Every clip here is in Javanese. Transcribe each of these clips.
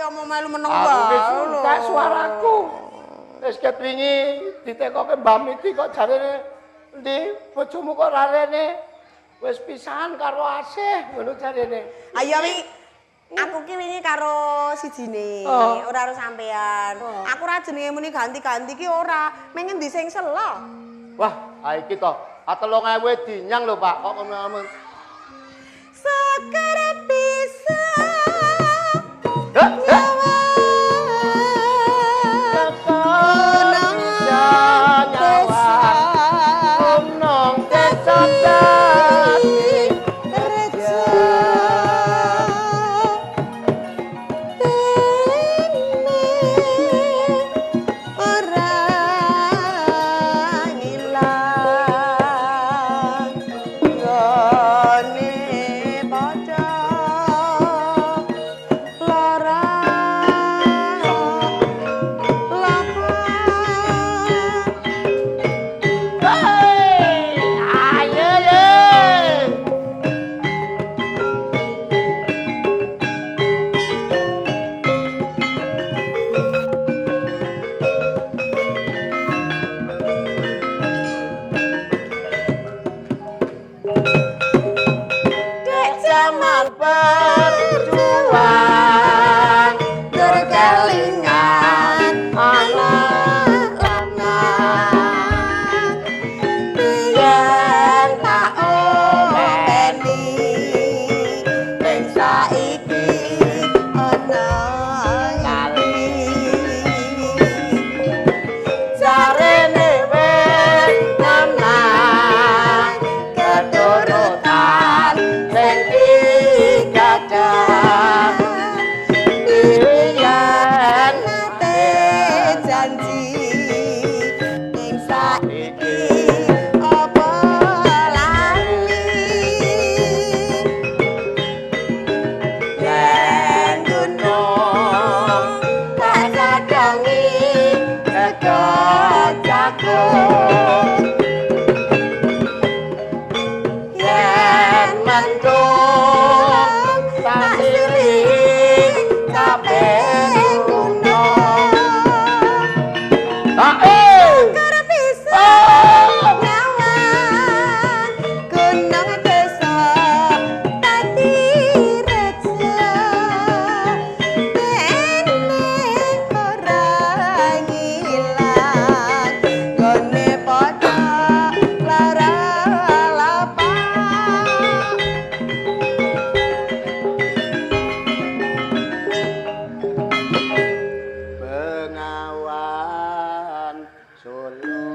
ya mau melu meneng Aku wis wae lho. entek suaraku. Wis ket wingi ditekoke Mbah Miti kok jarene endi bojomu kok ora rene. Wis pisahan karo Asih ngono jarene. Ayo wingi aku ki wingi karo sijine, Oh. ora karo sampean. Oh. Aku ora jenenge muni ganti-ganti ki ora, meng ngendi sing selo. Wah, ha iki to. Ah 3000 dinyang lho, Pak. Kok ngono-ngono. Seger bisa Heh, heh. nyawang Nyawang gunung desa dadi reja dene ora ngilang nggone padha lara lapa. Hei, ayo ye. Dek jaman perjuang berkelingan anak lanang biyen tak openi ning saiki ana lali jarene wis menang keturutan sing digadang biyen nate janji ning saiki apa lali yen gunung tak sadangi sego jagung yen mendung tak silih kabeh gunung. Tak eh. Kerep bisa nyawang gunung desa dadi reja dene ora ngilang gone padha lara lapa. Bengawan Solo.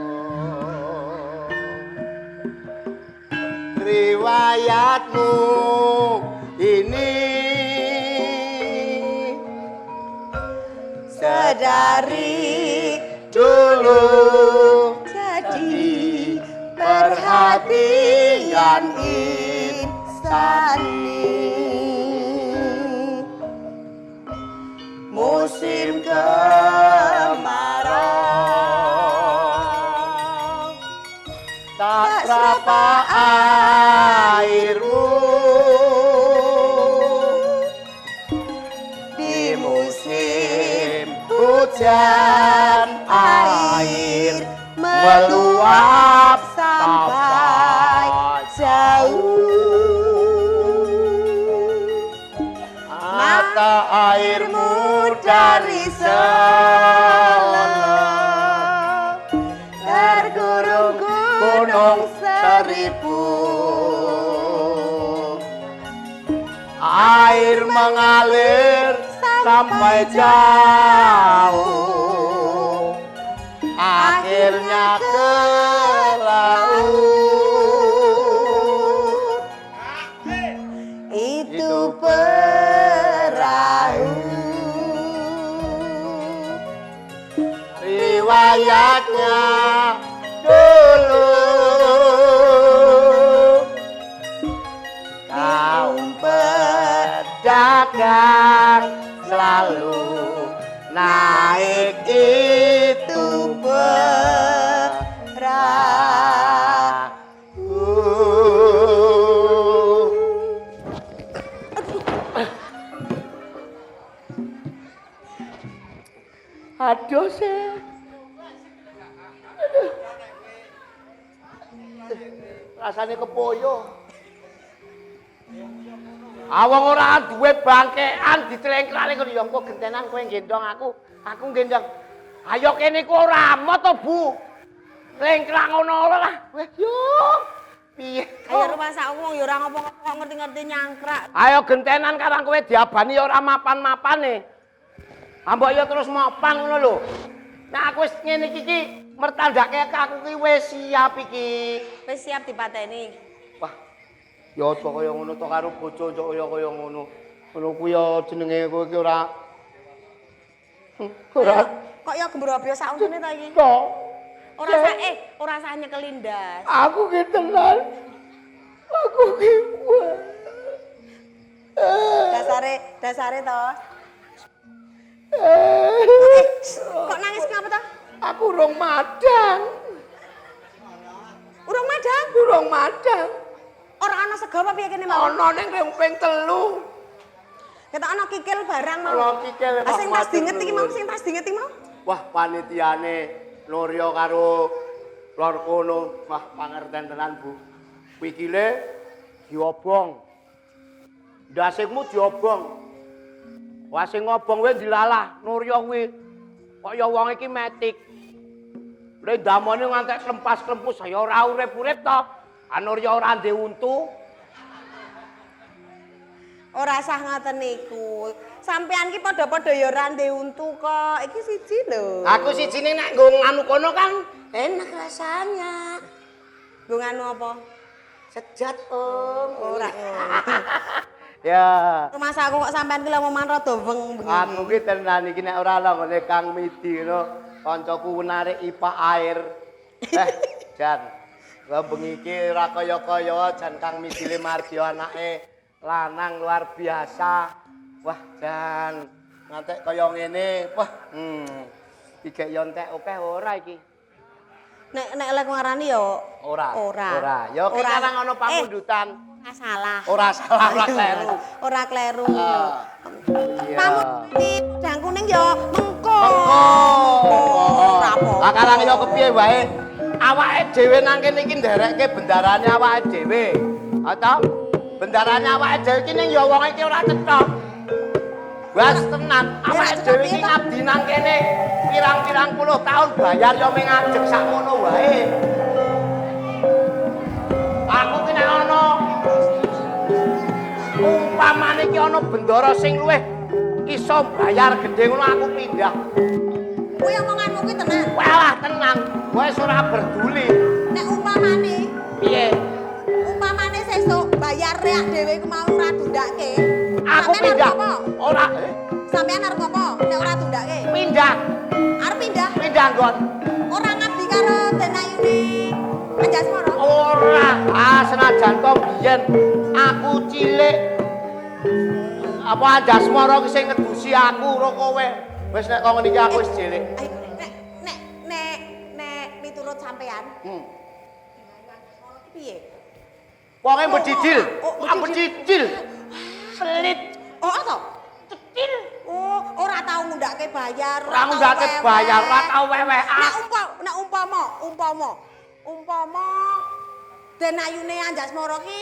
Riwayatmu ini Sedari dulu jadi perhatian insani musim kemarau tak tak berapa serapa airmu di musim hujan air air meluap sampai jauh. Mata airmu Dari dari Solo Solo terkurung gunung gunung seribu seribu air mengalir sampai jauh akhirnya ke laut. Itu perahu riwayatnya dulu kaum pedagang selalu naik itu perahu. Aduh sih. Aduh. Rasane kepoyo. Awong ora duwe bangkean diclengkrane ngono ya engko gentenan kowe gendong aku, aku gendong. Ayo kene iku ora amot to, Bu. Clengkrak ngono ora lah. Weh yo. Piye? Ayo rumah wong ya ora ngopo-ngopo kok ngerti-ngerti nyangkrak. Ayo gentenan karang kowe diabani ya ora mapan-mapane. Ambok ya terus mapan ngono lho. Nah aku wis ngene iki iki mertandake aku ki wis siap iki. Wis siap dipateni. Wah. Ya aja kaya ngono to karo bojo aja kaya kaya ngono. Ngono kuwi ya jenenge kowe iki ora ora kok ya gembrobyo sak untune ta iki. Kok ora sah ora sah nyekeli ndas. Aku ki tenan. Aku ki dasare to. Kok nangis ngapa to? Aku urung madang. Urung madang? Urung madang. Ora ana sego apa piye kene mau? Ana ning ping 3. Ketok ana kikil barang mau. Ana kikil. Sing tas dinget iki mau, sing tas dinget iki mau. Wah, panitiane Nurya karo lor kono, wah pangerten tenan, Bu. Wikile diobong. Ndasemu diobong. Wah sing ngobong kuwi dilalah Nurya kuwi. Kok ya wong iki metik. Le damone ngantek klempas-klempus ya ora urip-urip to. Nurya ora ndek untu. Ora sah ngoten niku. Sampean ki padha-padha ya ora ndek untu kok. Iki siji lho. Aku sijine nek nggo nganu kono kan enak rasanya. Nggo nganu apa? Sejat, Om. Ora. Ya. Rumah aku kok sampean ki lho omongan rada weng bengi. Aku ki tenan iki nek ora nggone Kang Midi ngono, kancaku narik ipa air. Jan. Lah bengi iki ora kaya-kaya jan Kang Midi le Mardio anake lanang luar biasa. Wah, jan ngantek kaya ngene. Wah, iki yo entek akeh ora iki. Nek nek lek ngarani yo ora. Ora. Ora. Ya ki karang ana pamundutan. Ora salah. Ora salah, ora kleru. Ora kleru. Iya. Pamundute udang kuning yo mengko. Mengko. Ora apa. Lah karang yo kepiye wae? Awake dhewe nang kene iki nderekke bendarane awake dhewe. Ha to? Bendarane awake dhewe iki ning ya wong iki ora cetha. Wes tenan, awake dhewe iki ngabdi nang kene pirang-pirang puluh tahun bayar ya mung ajeg sakmono wae. Aku ki nek ana umpamane iki ana bendara sing luwih iso bayar gedhe ngono aku pindah. Kuwi omonganmu kuwi tenan. Walah tenan, wis ora berduli. Nek umpamane piye? Umpamane sesuk bayar reak dhewe iku mau ora dundake. Aku pindah. Ora. Sampeyan arep apa? Nek ora dundake? Pindah. Arep pindah? Pindah nggon. Ora ngabdi karo Denayune Anjasmara? Ora. Ah senajan to biyen aku cilik. Apa Anjasmara ki sing ngedusi aku ro kowe. Wis nek kok ngene iki aku wis cilik. Ayo nek nek nek nek miturut sampean. Denayu ki piye? Wonge mbedidil. Mbedidil. Selit. Oh, to? Cetil. Oh, ora tau ngundhake bayar, ora ngundhake bayar, ora tau wewehan. Nek umpama umpama Denayune Anjasmara ki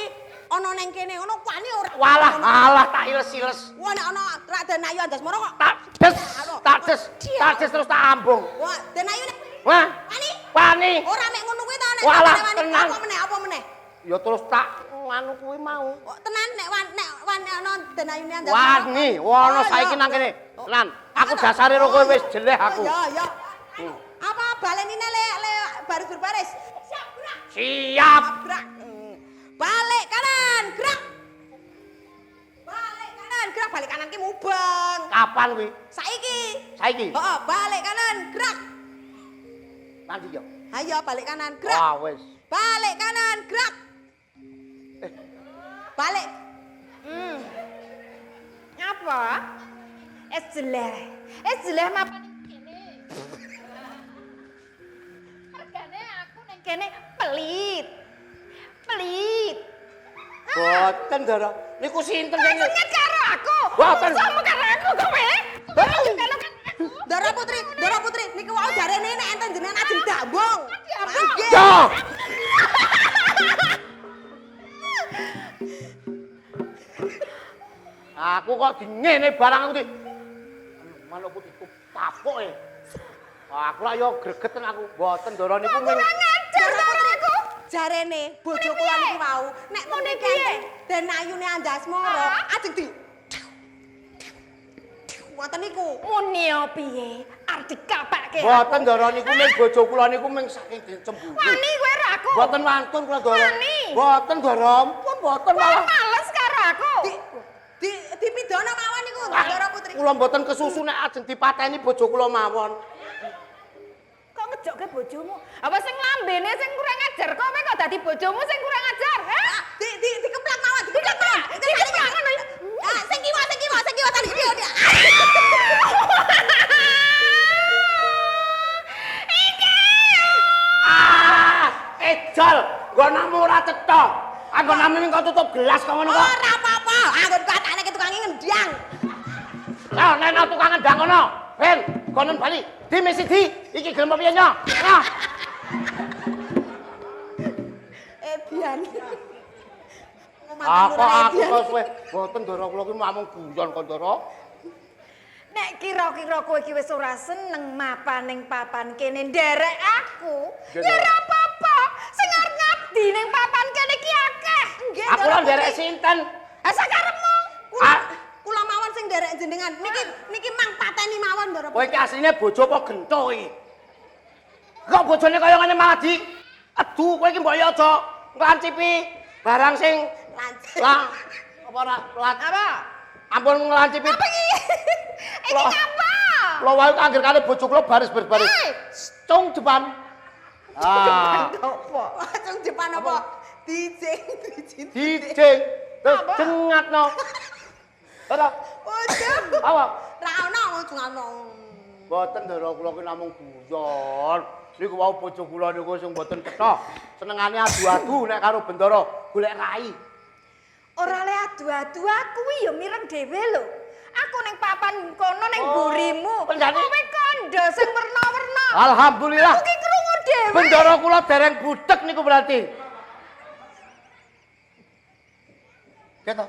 ana ning kene ngono wani ora? Walah, alah tak iles-iles. Wah, nek ana Raden Ayu Anjasmara kok tak des, tak des, tak des terus tak ambung. Wah, Den Ayu wah, wani? Wani. Ora mek ngono kuwi ta nek walah, wani tenang. Apa meneh, apa meneh? Ya terus tak nganu kuwi mau. Oh, tenan nek wan nek ana Den Ayune Anjasmara. Wani, wono saiki nang kene. Tenan, aku dasare ro kowe wis jeleh aku. Ya, ya. Apa balenine le baris berbaris. Siap gerak. Siap. Gerak. Balik kanan, gerak. Balik kanan, gerak. Balik kanan ki mubeng. Kapan kuwi? Saiki. Saiki. Heeh, balik kanan, gerak. Nanti yo. Ayo balik kanan, gerak. Wah, wis. Balik kanan, gerak. Balik. Ngapa? Es jeleh. Es jeleh mapan kene. Regane aku nang kene pelit. Pelit. Boten, Ndara. Niku sinten sing senget karo aku? Boten. Sama karo aku kowe. Ndara Putri, Ndara Aku kok di ngene barang aku di manukku ditapuke. Aku lak yo gregeten aku. Mboten Ndara niku Kurang ajar Ndara karo Putri. aku. Jarene bojo kula niku wau nek Muni muni piye? den ayune Anjasmara ajeng di wonten niku. Muni piye? Arep dikapake. Mboten Ndara niku ming bojo kula niku ming saking cemburu. Wani kowe ora aku. Mboten wantun kula Ndara. Wani. Mboten Ndara, ampun mboten Kowe malah. males karo aku. Di di dipidana mawon niku Ndara Putri. Kula mboten kesusu nek ajeng dipateni bojo kula mawon. Kok ngejokke bojomu? Apa sing lambene sing kurang ajar kowe kok dadi bojomu sing kurang ajar? Hah? Di di dikeplak mawon, dikeplak mawon. Dikeplak ngono. Ah, sing kiwa, sing kiwa, sing kiwa tadi. Iki dia. Ah, ejol, nggonamu ora cetha. Anggonamu ming kok tutup gelas kok ngono kok. Ora apa-apa. Anggon batane ke tukang ngendang. Lah nek ana tukang ngendang ngono, ben konon bali. Di misi di, iki gelem apa piye nyo? Nah, Edian. aku aku kok suwe mboten Ndara kula ki namung guyon kok Ndara. Nek kira-kira kowe iki wis ora seneng mapan ning papan kene nderek aku, Nggih, ya ora apa-apa. Sing arep ngabdi ning papan kene iki akeh. Nggih, Aku Ndara lho nderek Putri. sinten? Ah sakarepmu. Kula Ah. kula mawon sing nderek jenengan. Niki niki mang pateni mawon Ndara Kowe iki asline bojo apa gento iki? Kok bojone kaya ngene malah di aduh kowe iki mbok yo aja nglancipi barang sing Lancip. lah apa ora lat Apa? ampun nglancipi. Apa iki? Iki Loh. ngapa? Kula wae anggere kali bojo kula baris berbaris. Eh. Cung depan. Ah, Apa? Cung depan apa? Dijing, dijing. dijing. Terus Apa? jengatno. Ora Waduh. apa? Ra ono ujung ono. Mboten Ndara kula ki namung guyon. Niku wau bojo kula niku sing mboten cetha. Senengane adu-adu nek karo Bendara golek rai. Ora le adu-adu aku kuwi ya mireng dhewe lho. Aku ning papan kono ning Oh, mburimu. penjane. Kowe kandha sing werna-werna. Alhamdulillah. Aku ki krungu dhewe. Bendara kula dereng budhek niku berarti. Keto.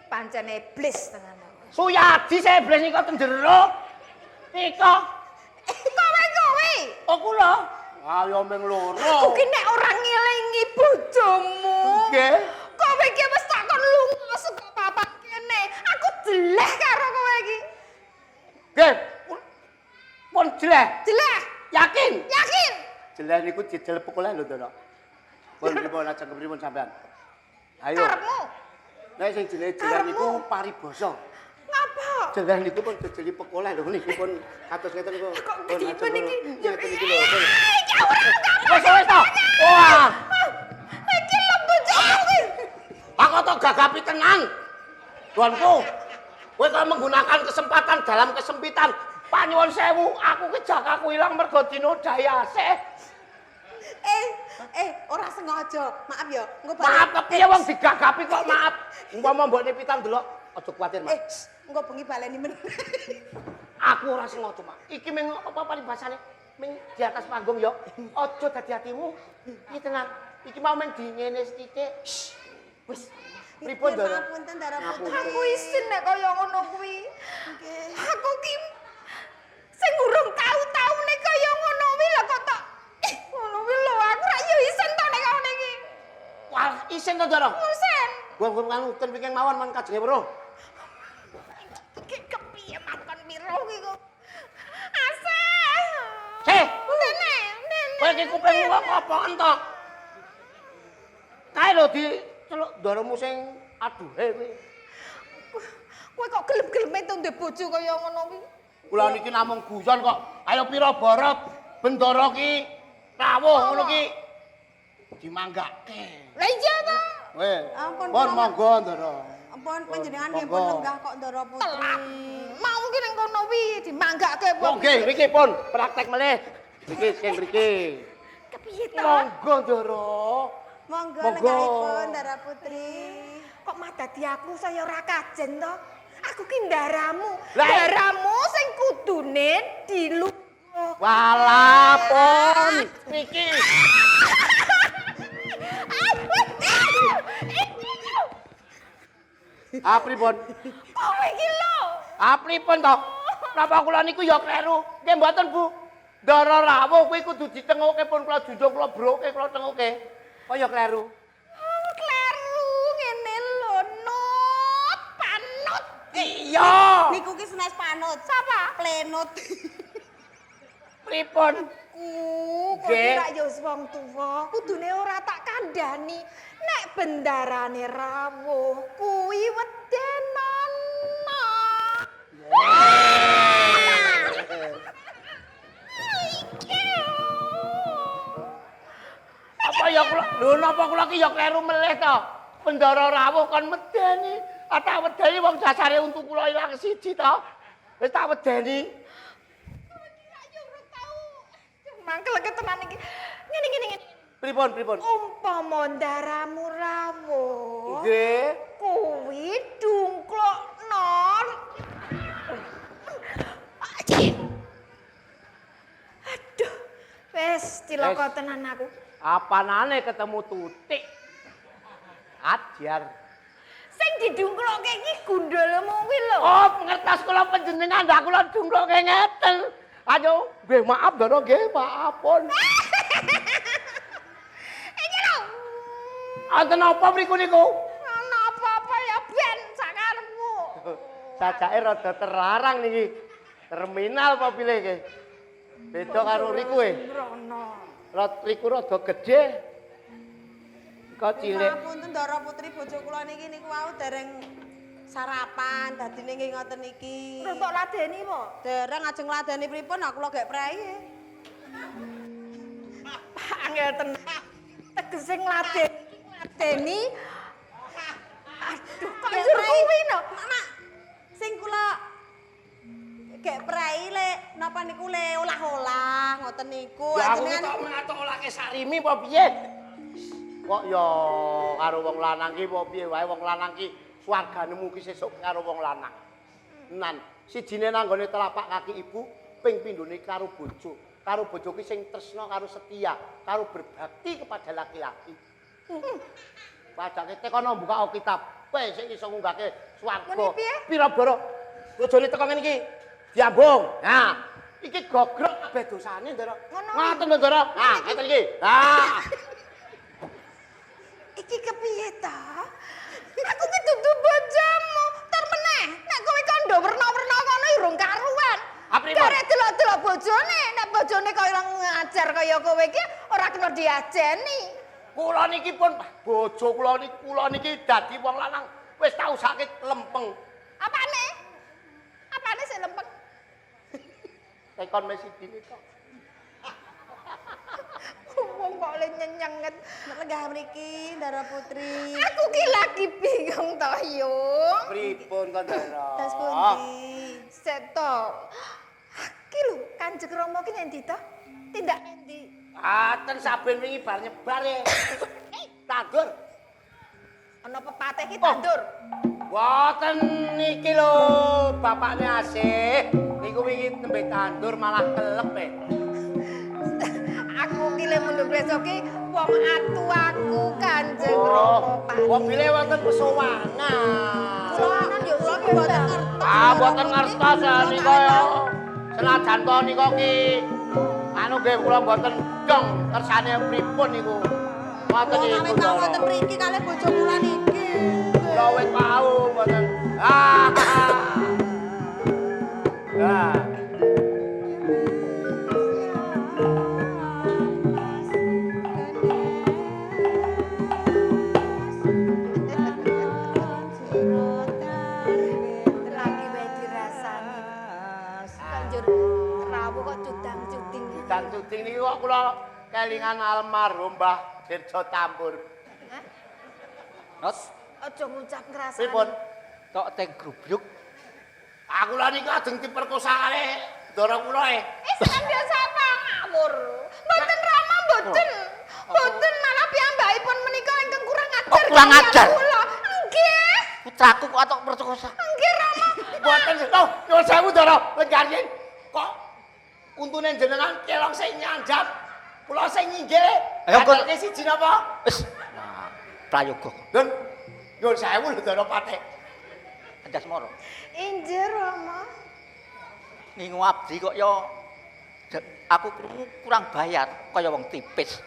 Pancen iblis tenan aku. Suyadi saya iblis niku teng jero. Nika. Kowe kowe. Oh kula. Ayo ming loro. Aku ki nek ora ngelingi bojomu. Nggih. Kowe ki wis tak kon lunga saka papan kene. Aku jeleh karo kowe iki. Nggih. Pun jeleh. Jeleh. Yakin? Yakin. Jeleh niku jejel pukule lho, Ndara. Pun pripun ajeng kepripun sampean? Ayo. Karepmu. Nek sing jeleh jeleh Karepmu. niku paribasa. Ngapa? Jeleh niku pun jejeli pekole lho niku pun kados ngeten niku. Kok Pun ketiban ajeng iki? Ngeten iki lho. pun. Iki ora ngapa. Wis wis to. Wah, Iki lho bojomu ki. aku to gagapi tenan. Tuanku, kowe kok menggunakan kesempatan dalam kesempitan. Panyuwun sewu, aku ki jakaku ilang mergo dinodai asih. Eh, eh, ora sengaja. Maaf ya. Engko balik. Maaf kepiye wong digagapi kok maaf. Umpama mbokne pitan delok, aja kuwatir, Mas. Eh, engko bengi baleni men. Aku ora sengaja, Mak. Iki ming apa paribasane? Ming di atas panggung ya. Aja dadi hatimu. Iki tenan. Iki mau ming dingene sithik. Wis. Pripun, Ndara? Ngapunten, Ndara Putri. Aku isin nek kaya ngono kuwi. Nggih. Aku ki sing urung tau-taune kaya ngono kuwi lho kok tok. Ngono kuwi lho aku ra yo isin to nek ngono iki. Wah, isin to, Ndara? Isin. Gua kan uten pingin mawon man kajenge weruh. Iki kepiye makan piro ki kok. Aseh. Seh. Nene, nene. Kowe iki kupingmu kok kopoken to? Kae lho diceluk ndaramu sing aduhe kuwi. Kowe kok gelem-geleme to ndek bojo kaya ngono kuwi. Kula niki namung guyon kok. Ayo pira borot bendara ki rawuh ngono ki dimanggake. Lah iya to. Weh. Ampun, Pun kula- monggo ndara. Ampun panjenengan nggih pun Monggo. lenggah kok Ndara Putri. Telat. Mau ki ning kono kuwi dimanggake Oh nggih, mriki pun praktek melih. Mriki sing mriki. Kepiye to? Monggo ndara. Monggo Monggo. lenggahipun Ndara Putri. Kok mah dadi aku saya ora kajen to? Aku ki ndaramu. Lah, Ndaramu sing kudune dilupa. Walah pun niki. Ah pripun? Kowe iki lho. Ah pripun to? Napa kula niku ya kleru? Nggih mboten, Bu. Ndara rawuh kuwi kudu ditenguke pun kula junjung kula broke kula tenguke. Kok ya kleru? Oh, kleru ngene lho, Nut, panut. Iya. Niku ki senes panut. Sapa? Plenut. Pripun? Ku, kok ora ya wis wong tuwa, kudune ora tak kandhani. Nek bendarane rawuh kuwi wedenana. Apa ya kula? Lho napa kula ki ya kleru melih to? Bendara rawuh kon medeni. Ah tak wedeni wong dasare untu kula ilang siji to. Wis tak wedeni. Mangkel tenan iki. Ngene ngene ngene. Pripun pripun? Umpama ndaramu rawuh. Nggih. Kuwi dungklokno. Aduh. Wis cilaka tenan aku. Apanane ketemu tutik. Ajar. Sing didungklokke iki gundulmu kuwi lho. Oh, ngertos kula panjenengan ndak kula dungklokke ngeten. Ayo, nggih maaf Ndara nggih, maafun. Iki lho. Wonten apa mriku niku? Ana apa-apa ya ben sakarepmu. Sajake rada terlarang niki. Terminal apa pilih iki? Beda karo riku e. Rono. Riku rada gedhe. Kok cilik. Ngapunten Ndara Putri bojo kula niki niku wau dereng sarapan dadine nggih ngoten niki. Terus kok ladeni po? Dereng ajeng ladeni pripun aku kula gek prei. Pak angel tenan. Tegese ngladeni. Aduh, kok njur kuwi no? Mak, sing kula gek prei le napa niku le olah-olah ngoten niku. Ya aku tok mengatok olahke sarimi apa piye? Kok ya karo wong lanang ki apa piye wae wong lanang ki swarganemu ki sesuk karo wong lanang. Nan, sijine nanggone telapak kaki ibu, ping pindhone karo bojo. Karo bojo ki sing tresna karo setia, karo berbakti kepada laki-laki. Padake tekono buka kitab. Kowe sing iso ngunggahke swarga. Pira bara bojone teko ngene iki diambung. Nah, iki gogrok kabeh dosane, Ndara. Ngoten lho, Ndara. Nah, ngeten iki. Nah. Iki kepiye ta? Aku ki dudu bojomu. Tur meneh, nek kowe kandha werna-werna kono urung karuan. Karek delok-delok bojone, nek bojone kaya ngajar kaya kowe iki ora kena diajeni. Kula niki pun bojo kula niki kula niki dadi wong lanang wis tau sakit lempeng. Apane? Apane sik lempeng? Tekon mesi dini kok. Wong kok le nyenyenget. Lenggah mriki Ndara Putri. Aku ki lagi bingung to, Yung. Pripun to, Ndara? Tas pundi? Sik to. Ki lho, Kanjeng Rama ki ngendi to? Tindak ngendi? Ah, ten saben wingi bar nyebar e. Tandur. Ana pepateh ki tandur. Mboten niki lho, bapakne asih. Niku wingi nembe tandur malah kelep e. Aku ki le mundhut preso ki wong atu aku Kanjeng Rama Pak. Mobile wonten pesowanan. Pesowanan ya kula ki mboten ngertos. Ah, mboten ngertos nika ya. Senajan to nika ki anu nggih kula mboten dong kersane pripun niku. Mboten niku. Kula wonten mriki kalih bojo kula niki. Kula wis tau mboten. Ah. Ah. Cudang-cuding niki kok kula kelingan almarhum Mbah Dirjo Tambur. Hah? Nos, aja ngucap ngrasani. Pripun? Tok teng grubyuk. Aku lha niku ajeng diperkosa kali ndara kula e. Wis sapa ngawur. Mboten Rama mboten. Mboten malah piyambakipun menika ingkang kurang ajar. Oh, kurang ajar. Kula. Nggih. Putraku kok atok perkosa. Nggih Rama. Mboten. Oh, nyuwun sewu ndara. Lenggah kok untune jenengan kelong sing nyanjap. Kula sing nginggil. Ayo kok siji napa? Wis. Nah, prayoga. Lho, nyuwun sewu lho Ndara Patih. Anjasmara. Injih Rama. Ngingu abdi kok ya aku krungu kurang bayar kaya wong tipis.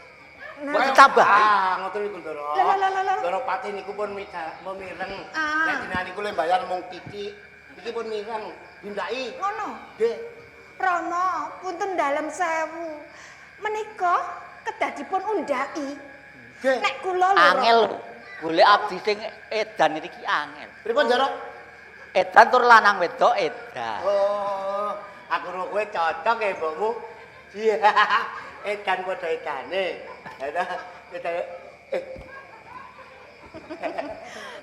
Mbok ditambahi. Ah, ngoten niku Ndara. Lah. Ndara Patih niku pun mireng. Ah. Nek jenengan niku le bayar mung titik. Iki pun mireng, dindaki. Ngono. Nggih. Rama, punten dalem sewu. Menika kedah dipun undhaki. Nggih. Nek kula lho. Angel golek abdi sing edan iki angel. Pripun Ndara? Edan tur lanang wedok edan. Oh, aku ro kowe cocok e mbokmu. Iya. Edan padha edane. Edan.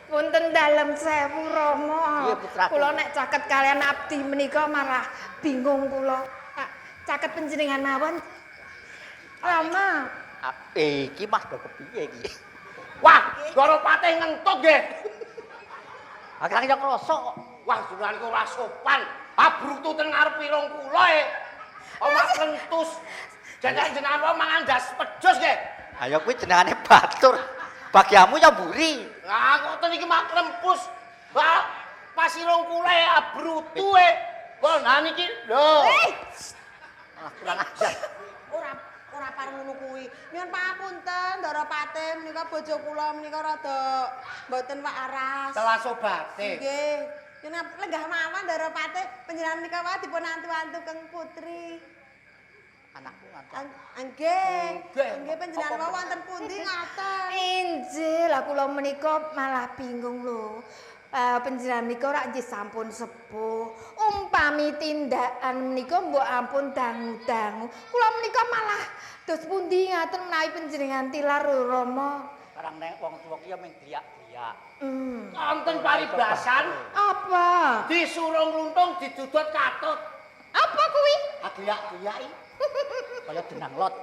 Punten dalem sewu Rama. Iya, putraku. Kula nek caket kalian abdi menika marah bingung kula. Pak, caket panjenengan mawon. Rama, Iki Mas do kepiye iki? Wah, Ndara Patih ngentut nggih. Aku yo krasa kok. Wah, jenengan kok ora sopan. Abrutu ten ngarep irung kula e. Omah lentus. Jangan jenengan wae mangan jas pedus nggih. Ayo kuwi jenengane batur. Bagiamu ya mburi. Lah ngoten iki mak lempus. Wah, pas irung kula e abrutu e. Kok nah niki lho. Malah kurang ajar. Ora pareng ngono kuwi. Nyuwun pangapunten Ndara Patih menika bojo kula menika rada mboten waras. Telas obate. Nggih. Nyuwun lenggah mawon Ndara Patih panjenengan menika wae dipun antu-antu keng putri. Anakku ngantuk. Nggih. Nggih. Nggih panjenengan wae wonten pundi ngaten. Injih, lah kula menika malah bingung lho. Panjenengan menika rak nggih sampun sepuh. Umpami tindakan menika mbok ampun dangu-dangu. Kula menika malah dos pundi ngaten menawi panjenengan tilar lho Rama. Barang nek wong tuwa ki ya mung driak-driak. Wonten paribasan Apa? disuruh ngluntung didudut katut. Apa kuwi? Agriak-griaki. Kaya jenang lot.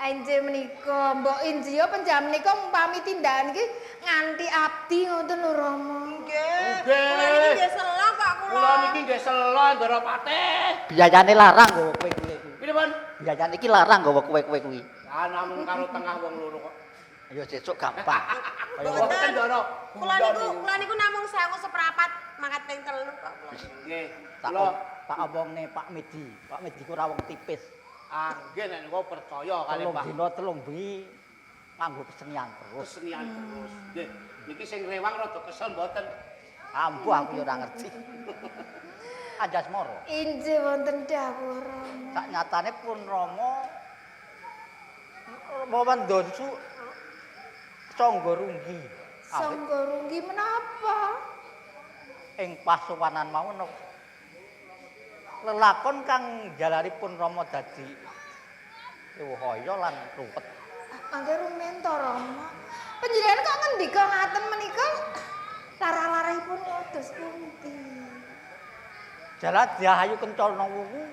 Injih menika mbok injih ya panjenengan menika umpami tindakan iki nganti abdi ngoten lho Rama. Nggih. Nggih. Kula niki nggih selo kok kula. Kula niki nggih selo Ndara Patih. Biayane larang nggawa kowe-kowe kuwi. Pripun? Biayane iki larang nggawa kowe-kowe kuwi. Lah namung karo tengah wong loro kok. Ayo sesuk gampang. Kaya wong Mboten Ndara. Kula niku namung 1000,25 mangkat ping 3 kok kula. Nggih. tak Kula tak omongne Pak Medi. Pak Medi ku ora wong tipis. ah nggih nek niku percaya kali Telung Pak. dina telung bengi nganggo kesenian terus. Kesenian terus. Nggih. Niki sing rewang rada kesel mboten. Ampuh aku ya ora ngerti. Anjasmara. Injih wonten dawuh Rama. Sak nyatane pun Rama Wandonsu Sangga Runggi. Awit Sangga runggi menapa? ing pasowanan mau ana lelakon kang jalari pun Rama dadi ewahaya lan ruwet. Mangke rumen to Rama. Panjenengan kok ngendika ngaten menika lara-larahipun kados pundi? Jalan Diahayu Kencana Wungu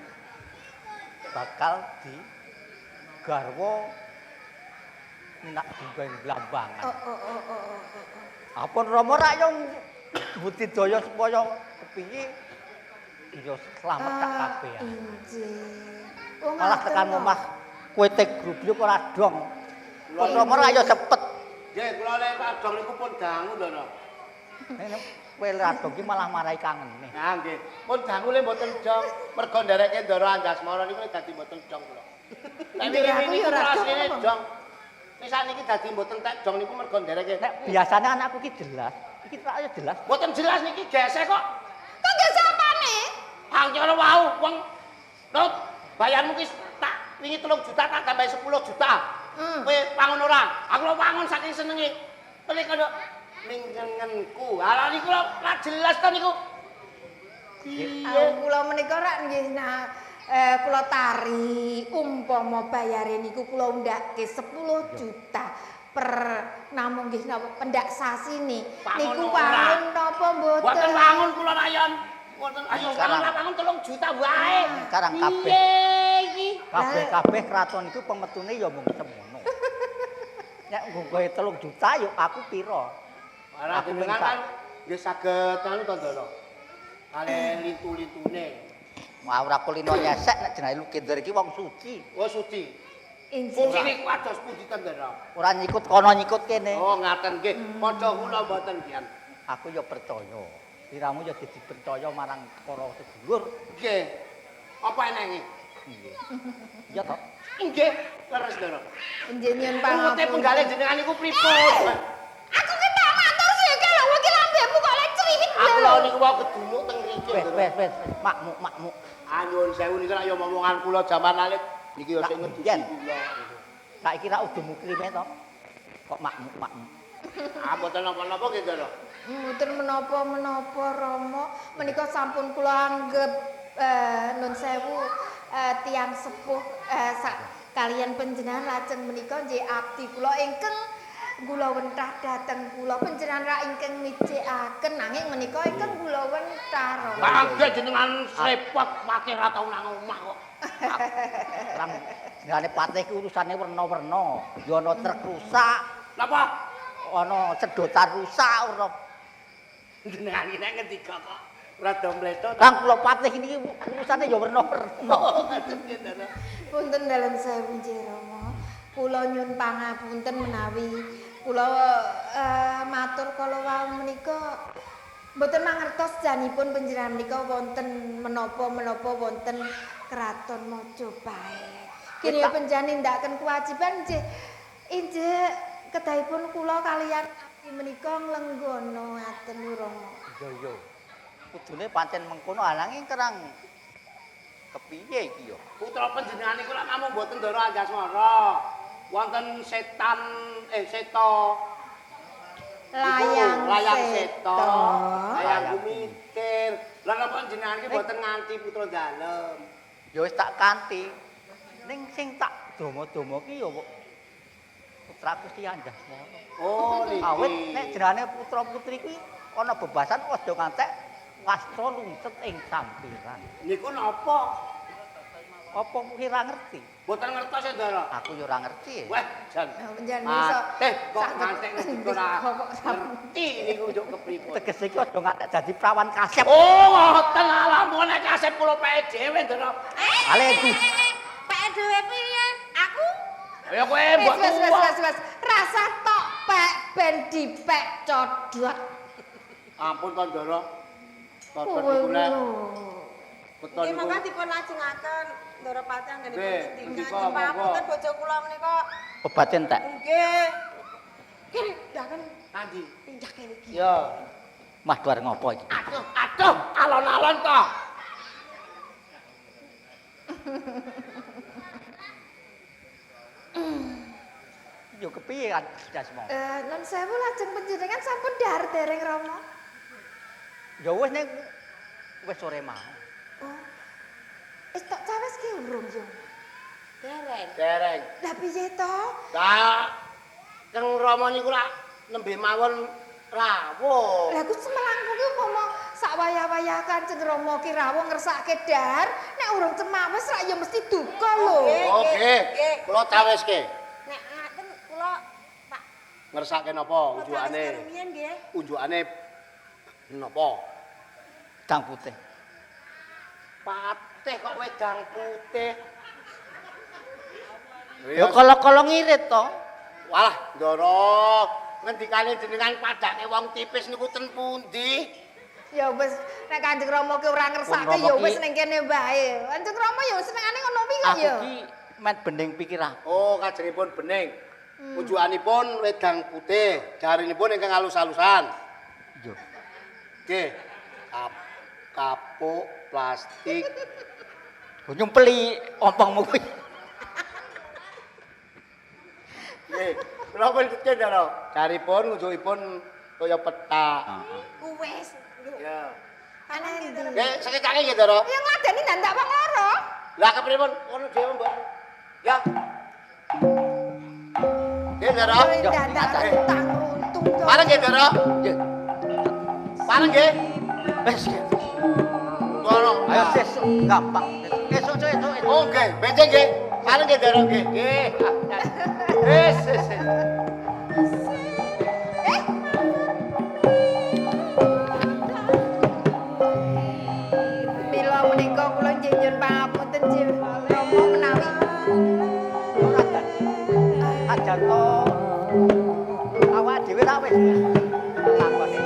bakal di garwa minak jingga ing Blambangan. Oh. Apun Rama rak yo budidaya supaya kepiye ya slamet tak kabeh. Injih. Oh, Malah ngaten tekan to. omah kowe tek grubyuk ora dong. Pun Rama rak yo cepet. Nggih, kula lek adong niku pun dangu to, no. Nek kowe ora dong ki malah marai kangene. Nah, nggih. Pun dangu le mboten jong. Mergo ndereke Ndara Anjasmara niku dadi mboten jong kula. Nek Ndara aku wingi ya ora niku jong asline apa? jong. Nek sakniki dadi mboten tek jong niku mergo ndereke. Nek biasane anakku ki jelas, iki rak yo jelas. Mboten jelas niki gesek kok. Kok gesek apane? Angkara wau wong Nut, bayarmu ki tak wingi 3 juta tak tambahi 10 juta. Kowe wangun ora? Aku lho wangun saking senenge. Pelik kono ning ngenku. Ala niku lho ora jelas to niku. Piye kula menika rak nggih nah kula tari umpama bayare niku kula undhake 10 juta per namung nggih napa pendak sasine niku wangun napa mboten? Mboten wangun kula rayon. Mboten ayo wangun wangun 3 juta wae. Sekarang kabeh. Piye iki? Kabeh-kabeh kraton iku pemetune ya mung semono. Nek nggo 3 juta ya aku pira? Ora jenengan kan nggih saged anu to Ndara. Kale lintu-lintune. Wah ora kulino nyesek nek jenenge Lukindra iki wong suci. Oh suci. Injih. Fungsine ku ados pundi to Ndara? Ora nyikut kono nyikut kene. Oh ngaten nggih. Padha kula mboten kian. Aku ya percaya. Sliramu ya dadi percaya marang para sedulur. Nggih. Apa enenge? Nggih. Iya to? Nggih, leres Ndara. Nggih nyuwun Rute pangapunten. penggalih jenengan niku pripun? Aku ki tak matur sih kalau kowe ki lambemu kok lek criwit Aku lho. lho niku wae kedumuk teng mriki. Wes wes wes, makmuk makmuk. Ah nyuwun sewu niki lak ya omongan kula jaman alit niki ya sing ngedusi kula. Saiki ra udumu krime to. Kok makmuk makmuk. Ah mboten napa-napa nggih Ndara. Mboten menapa-menapa Rama, menika sampun kula anggep nun sewu tiyang sepuh sak kalian panjenengan lajeng menika nggih abdi kula ingkang kula wentah dhateng kula panjenengan ra ingkang mijikaken nanging menika ingkang kula wentah Rama. Bangga jenengan srepot patih ra tau nang omah kok. Rang jenengane patih ki urusane werna-werna. Ya ana truk rusak, Napa? Ana sedotan rusak ora. Jenengan iki nek ngendika kok rada mletot. Kang kula patih niki urusane ya werna-werna. Punten dalem sewu nggih Rama. Kula nyuwun pangapunten menawi kula matur kala wau menika mboten mangertos janipun panjenengan menika wonten menapa-menapa wonten Kraton Majapahit. Kini panjenengan nindakaken kewajiban nggih injih kedahipun kula kalian abdi menika nglenggono ngaten Rama. Iya iya. Kudune pancen mengkono ananging kerang kepiye iki ya? Putra panjenengan niku lak namung mboten Ndara Anjasmara. Wonten setan seta Layang, layang seta, layang Layang. gumitir. Lah napa jenengan iki mboten nganti putra dalem? Ya wis tak kanthi. Ning sing tak domo-domo ki ya putra Gusti Anjasmara. Oh niki. Awit nek jenenge putra-putri kuwi ana bebasan aja ngantek wastra lungset ing sampiran. Niku napa? Apa kuwi ora ngerti? Mboten ngertos ya, Ndara. Aku ya ora ngerti. Wah, jan. Panjenengan iso Matih kok saged ngantek ngendika ora kok ngerti niku njuk kepripun. Tegese iki aja ngantek dadi prawan kasep. Oh, ngoten alamun nek kasep kula peke dhewe, Ndara. Ale iku. Peke dhewe piye? Aku Ya kowe mbok Wis wis wis wis. Rasa tok pek ben dipek codot. Ampun to, Ndara. Codot niku lek beton nggih niku. monggo dipun lajengaken Ndara Patih anggenipun Nggih, ngendikan. ngendika, monggo. Pangapunten bojo kula menika. Obat entek. Nggih. Kene ndaken Nanti. pindah kene iki. Ya. Mah duar ngopo iki? Aduh, aduh, alon-alon to. Yo kepiye kan Jasmo? Nun sewu lajeng panjenengan sampun dhahar dereng Rama. Ya wis ning wis sore mau. Oh. Wis tok cawes ki urung yo. Dereng. Dereng. Lah piye to? Lah Kang Rama niku lak nembe mawon rawuh. Lah ku semelangku ki umpama sak wayah-wayah Kanjeng Rama ki rawuh ngersake dhahar, nek urung cemawes rak ya mesti duka lho. Nggih, Oke, nggih. kula caweske. Nek ngaten kula Pak Ngersake napa unjukane? Rumiyin nggih. Unjukane napa? Dang putih. Patih kok wedang putih. Ya kala-kala ngirit to. Walah, Ndara, ngendikane jenengan padake wong tipis niku ten pundi? Ya wis nek Kanjeng Rama ki ora ngersake Rama ya ki- wis ning kene wae. Kanjeng Rama ya senengane ngono kuwi kok Aku ya. ki men bening pikiran. Oh, kajengipun bening. Unjukanipun wedang putih, jarinipun ingkang alus-alusan. Yo. Nggih. Kapuk, plastik. Nyumpeli ompongmu kuwi. Nggih. Kula pun kecil Ndara. Jaripun unjukipun kaya petak. Wis. Ya. Ana endi? Nggih, sekecake nggih, Ndara. Ya ngladeni ndandak wong loro. Lah kepripun? Ngono dhewe mbok. Ya. Nggih, Ndara. Ndandak tang runtung to. Pareng nggih, Ndara. Nggih. Pareng nggih. Wis. Ngono. Ayo sesuk gampang. Esuk esuk esuk. Oh, nggih, benjing nggih. Pareng nggih, Ndara nggih. Nggih. Wis, wis. wis. Mila menika kula nggih nyuwun pangapunten nggih Rama menawi Aja to. Awak dhewe ra wis. Lakone.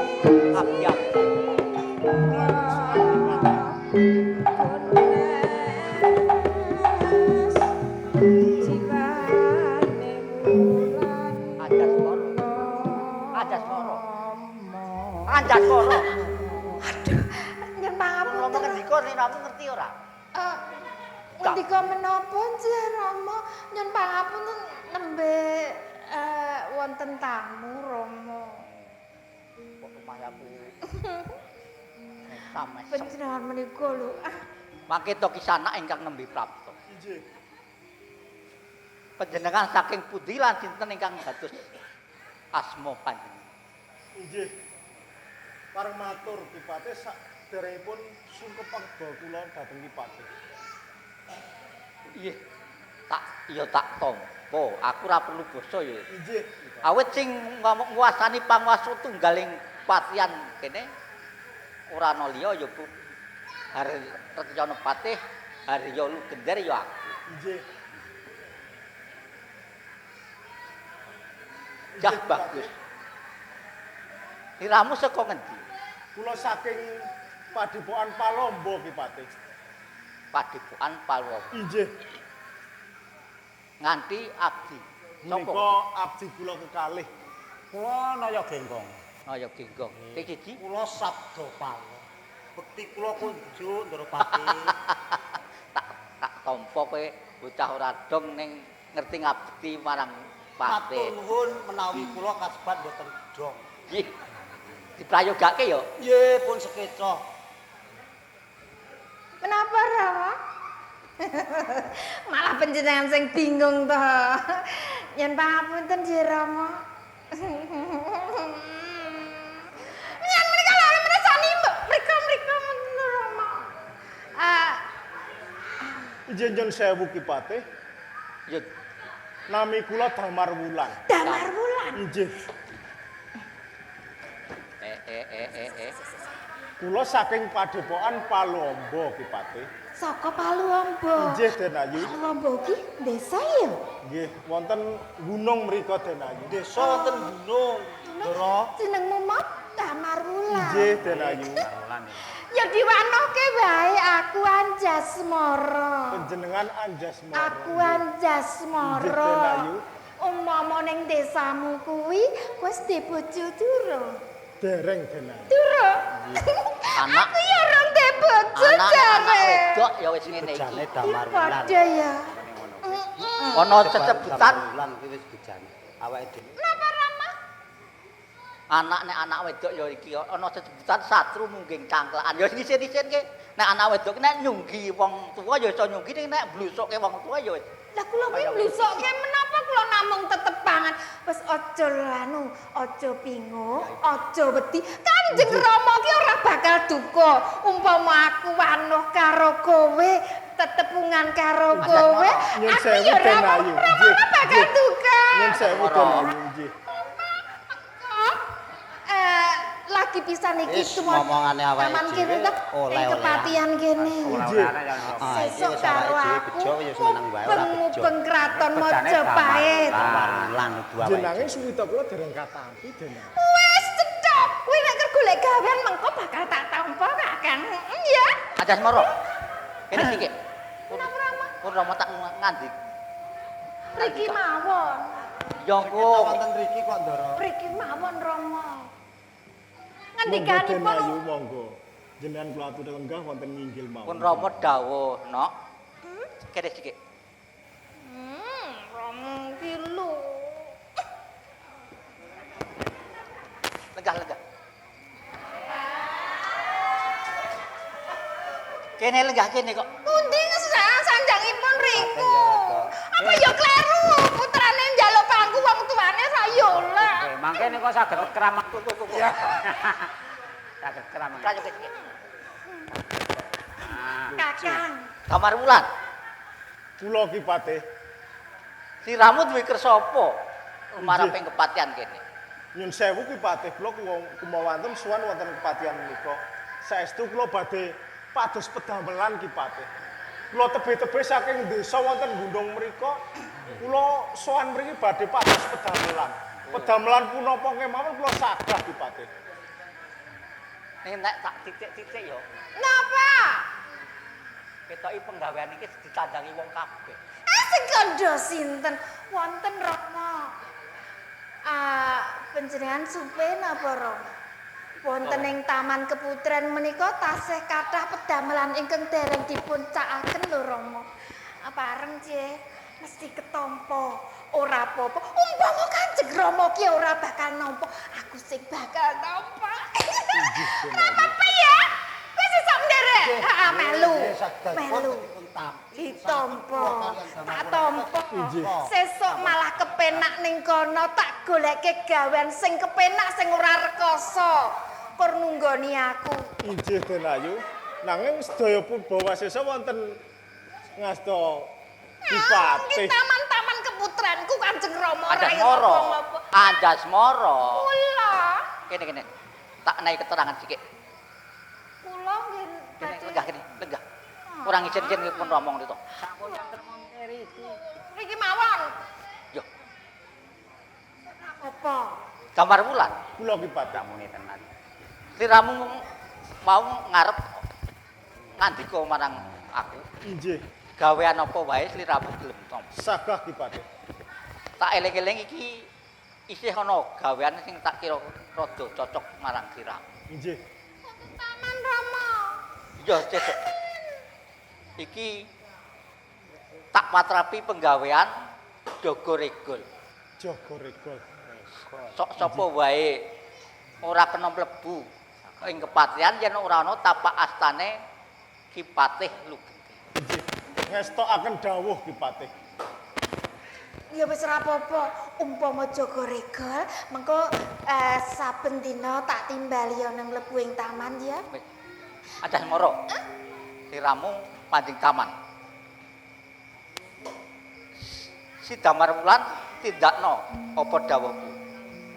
Anjasmara. Aduh, nyen pangapunten. Rama ngendika riramu ngerti ora? Ngendika menapa nggih Rama? Nyen pangapunten nembe wonten tamu Rama. Kok lumayaku. Mesam. Panjenengan menika lho. Mangke to kisana ingkang nembe prapta. Inggih. Panjenengan saking pundi lan sinten ingkang dados asma panjenengan? Inggih. Pareng matur Ki Patih saderengipun sungkem pangga kula dhateng Ki Patih. Nggih. Tak tampa. Aku ora perlu basa ya. Inggih. Awit sing nguasani panguwasa tunggaling patian kene ora ana liya ya Bu. Retyana Patih Harya Lugender ya aku. Inggih. Jah bagus. Liramu saka ngendi? Kula saking Padepokan Palombo Ki Patih. Padepokan Palombo. Inggih. Nganti abdi. Menika abdi kula kekalih. Kula Naya Genggong. Naya Genggong. Sing siji kula Sabda Pala. Bekti kula kunjuk Ndara Patih. Tak tampa kowe bocah ora dong ning ngerti ngabdi marang Patih. Matur nuwun menawi kula kasebat mboten dong. Nggih. Diprayogake ya? Nggih, pun sekeca. Menapa Rama? Malah panjenengan sing bingung to. Yen pangapunten nggih Rama. Yen menika lho mirsani mriko-mriko Rama. Injih nyun sewu Ki Patih. Ya nami kula Damar Wulan. Damar Wulan. Inggih. Kula saking Padepokan Palombo Ki Patih. Saka Paluombo. Inggih Denayu. Paluombo ki desa ya? Nggih, wonten gunung mriku Denayu. Desa wonten gunung. Ndara. Jenengmu mop Damar Wulan. Inggih Denayu. Ya diwanohke wae aku Anjasmara. Panjenengan Anjasmara. Aku Anjasmara. Inggih Denayu. Umpama ning desamu kuwi wis dibojo durung? Dereng Denayu. Durung. Anak aku ya ora ndek bojo jare. Anak wedok ya wis ngene iki. Bejane Damar Wulan. Padha ya. Ana sesebutan Wulan kuwi wis bejane. Awake dhewe. Napa Rama? Anak nek anak wedok ya iki ana sesebutan satru mungging cangklakan. Ya isin-isin ke. Nek anak wedok nek nyunggi wong tuwa ya iso nyunggi ning nek blusukke wong tuwa ya wis. Lah kula kuwi blusukke menapa kula namung tetepangan. Wis aja anu, aja bingung, aja wedi. Kanjeng Rama ki ora bakal duka umpama aku wanuh karo kowe, tetepungan karo kowe. Aku ya ora bakal duka. Nyun sewu Denayu nggih. Lagi pisan iki cuma ngomongane awake dhewe oleh kepatian kene. Sesuk karo aku mubeng kraton Majapahit. Jenenge suwita kula dereng katampi Denayu. Wis cethok, kuwi nek ker golek gawean mengko bakal tak tampa Kakang. Ya. Anjasmara. Kene sithik. Napa Rama? Pun Rama tak ngandi. Mriki mawon. Ya engko wonten mriki kok Ndara. Mriki mawon Rama. Ngendikanipun Monggo monggo. Jenengan kula aturi lenggah wonten nginggil mawon. Pun Rama dawuh, Nok. Kene sithik. Rama ki lho. Lenggah-lenggah. Kene lenggah kene kok. Pundi sanjangipun riku? Apa ya kleru putrane njaluk pangku wong tuane saya lah. Mangke niku saged keramat. Saged keramat. Kakang. Damar Wulan. Kula Ki Patih. Siramu duwe kersa apa? Marang kepatian kene. Nyun sewu Ki Patih, kula kumawanten suwan wonten kepatian menika. Saestu kula badhe pados pedamelan Ki Patih. Kula tebih-tebih saking desa wonten gunung mriku, kula sowan mriki badhe pados pedamelan. Pedamelan punapa kemawon kula sagah Ki Patih. Ning nek tak titik-titik ya. Napa? Ketoki penggawean iki ditandangi wong kabeh. Ah sing kandha sinten? Wonten Rama. Panjenengan supe napa Rama? Wonten ing Taman Keputren menika tasih kathah pedamelan ingkang dereng dipun cakaken lho Rama. Pareng Cih, mesti ketampa. Ora apa-apa. Umpama Kanjeng Rama ki ora bakal nampa, aku sing bakal nampa. Ora apa-apa ya. Kowe sesuk nderek. Heeh, melu. Melu. Ditampa. Tak tampa. Sesuk malah kepenak ning kono, tak goleke gawean sing kepenak sing ora rekoso. Kur nunggoni aku. Inggih Den Ayu. Nanging sedaya Purba Wasesa wonten ngasta Ki Patih. Iki taman-taman keputranku Kanjeng Rama ora Anjasmara. apa-apa. Anjasmara. Kula, Kene kene. Tak naik keterangan sithik. Kula nggih Kene badhe. lenggah kene, lenggah. Ora ngisin-isin pun ngomong to. Mriki mawon. Yo, Apa? Damar Wulan. Kula Ki Patih. Muni tenan. Sliramu mau ngarep ngandika marang aku. Inggih. Gawean apa wae sliramu gelem tampa. Sagah Ki Patih. Tak eling-eling iki isih ana gawean sing tak kira rada cocok marang sliramu. Inggih. Taman Rama. Iya, cedek. Iki tak patrapi penggawean jaga regol. Jaga regol. Sok sapa wae ora kena mlebu ing kepatihan yen ora ana tapak astane Ki Patih Lugenti. Inggih. Ngestokaken dawuh Ki Patih. Ya wis ora apa-apa, umpama jaga regol, mengko saben dina tak timbali ana mlebu ing taman ya. Wis. Anjasmara. Sliramu manjing taman. Si Damar Wulan tindakno apa dawuhku.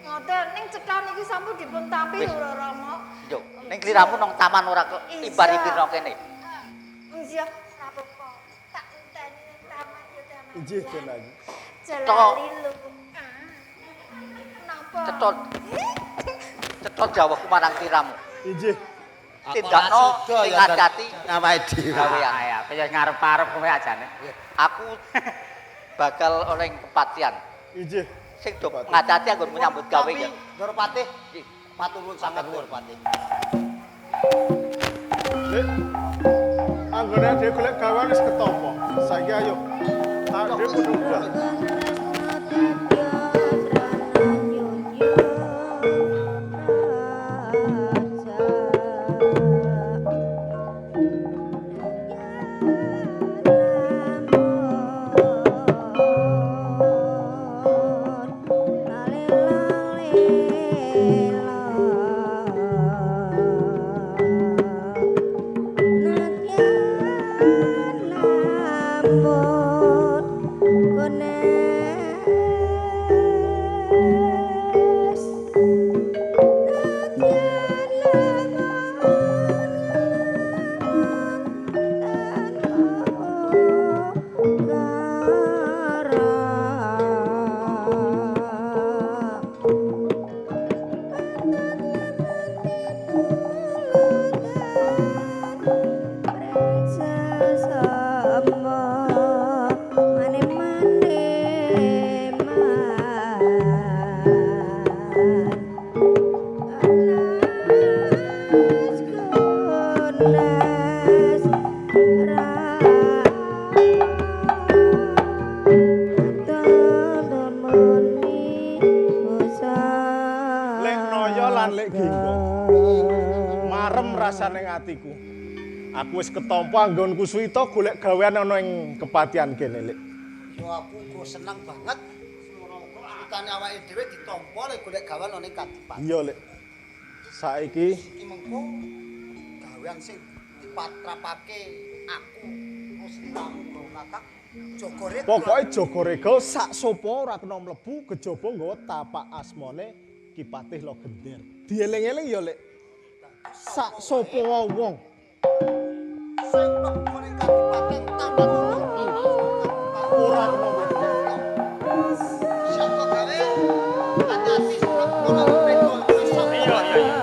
Ngoten ning cetha niki sampun dipun tampi Wis. lho Rama. Yo, ning sliramu nang taman ora kok Iya. imbar-imbirno kene. Iya, ora apa-apa. Tak enteni ning taman ya Damar. Inggih Den Ayu. Jelali lho. Napa? Cetha. Cetha dawuhku marang sliramu. Inggih. Tindakno sing ngati-ati awake dhewe. gawean. Ah ya, kaya ngarep-arep kowe ajane. Aku bakal oleh kepatihan. Inggih. Sing do ngati-ati anggonmu nyambut gawe ya. Ndoro Patih, matur nuwun sanget Ndoro Patih. Lek. Anggone dhewe golek gawean wis ketampa. Saiki ayo. Awake dhewe kudu munggah. Lek Noyo lan Lek Genggong. Marem rasane atiku. Aku wis ketampa anggonku suwita golek gawean ana ing kepatihan kene, Lek. Yo aku uga seneng banget. Suwitane awake dhewe ditampa lek golek gawean ana ing kadipaten. Iya, Lek. Saiki Iki mengko gawean sing dipatrapake aku sliramu nggo kakak jaga regol. pokoke jaga regol sak sapa ora kena mlebu kejaba nggawa tapak asmane Ki Patih Logender. Dieling-eling ya, Lek. Sak sapa wong Sing mlebu ning kadipaten taman ora kena mlebu. Siapa gawe hati-hati mlebu nang regol iso. Iya, iya, iya.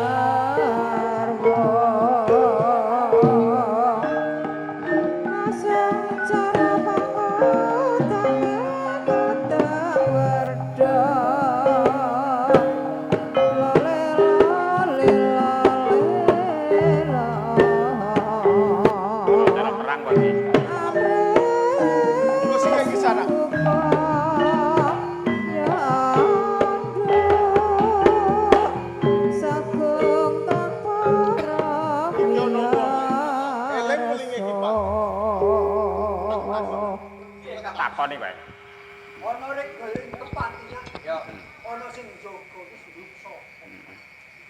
Lole lole. Monggo sing iki sana. Iki ono wong. Eling welinge Ki Patih. Takoni kowe. Ana regol ing kepatihan. Ya. Ana sing njaga iki durung sapa.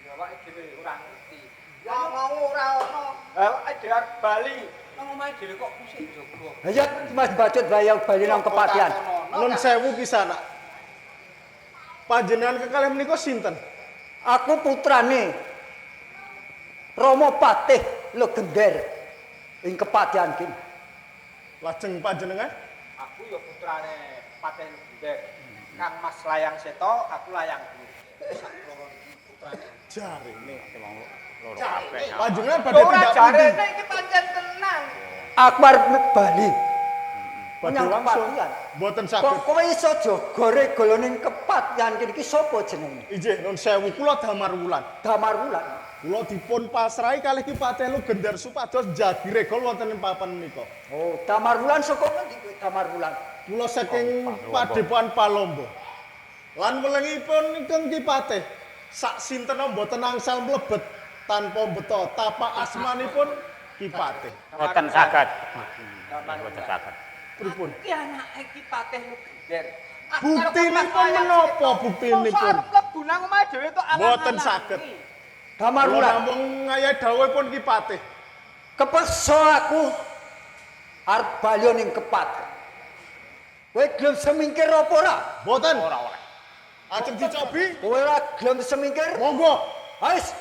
Ya awake dhewe ora ngerti. Ya mau ora ana. Awake dhewe arep bali. Nang omahe dhewe kok pusing njaga. Ya Mas Bacut bayang bali nang kepatihan. Nun sewu Ki Sanak. Panjenengan kekalih menika sinten? Aku putrane Rama Patih Legender ing kepatihan kene. Lajeng panjenengan? Aku ya putrane Patih Legender. Kang Mas Layang Seto, aku Layang Sak loro iki putrane. Jarene. Loro kabeh. Panjenengan badhe Ora tindak pundi? jarene iki pancen tenan. Aku arep bali Badhe menyang langsung. kepatihan. Mboten Kok saged. kowe iso jaga regala ning kepatihan kene iki sapa jenenge? Inggih, nun sewu kula Damar Wulan. Damar Wulan. Kula dipun pasrahi kalih Ki Patih Logender supados njagi regol wonten ing papan menika. Oh, Damar Wulan saka ngendi kowe Damar Wulan? Kula saking Padepokan Palombo. Lan welengipun ingkang Ki Patih sak sintena mboten angsal mlebet tanpa beto tapak asmanipun Ki Patih. Mboten saged. Mboten saged. Pripun? Iki anake Ki Patih Logender. Buktinipun menapa buktinipun? Mosok arep mlebu nang omahe dhewe tok alang-alang. Mboten saged. Damar Kula Wulan. namung ngayahi dawuhipun Ki Patih. Kepeksa aku arep bali ning kepatihan. Kowe gelem semingkir apa ora? Mboten. Ora oleh. Ajeng dicobi. Kowe ora gelem semingkir? Monggo. Wis.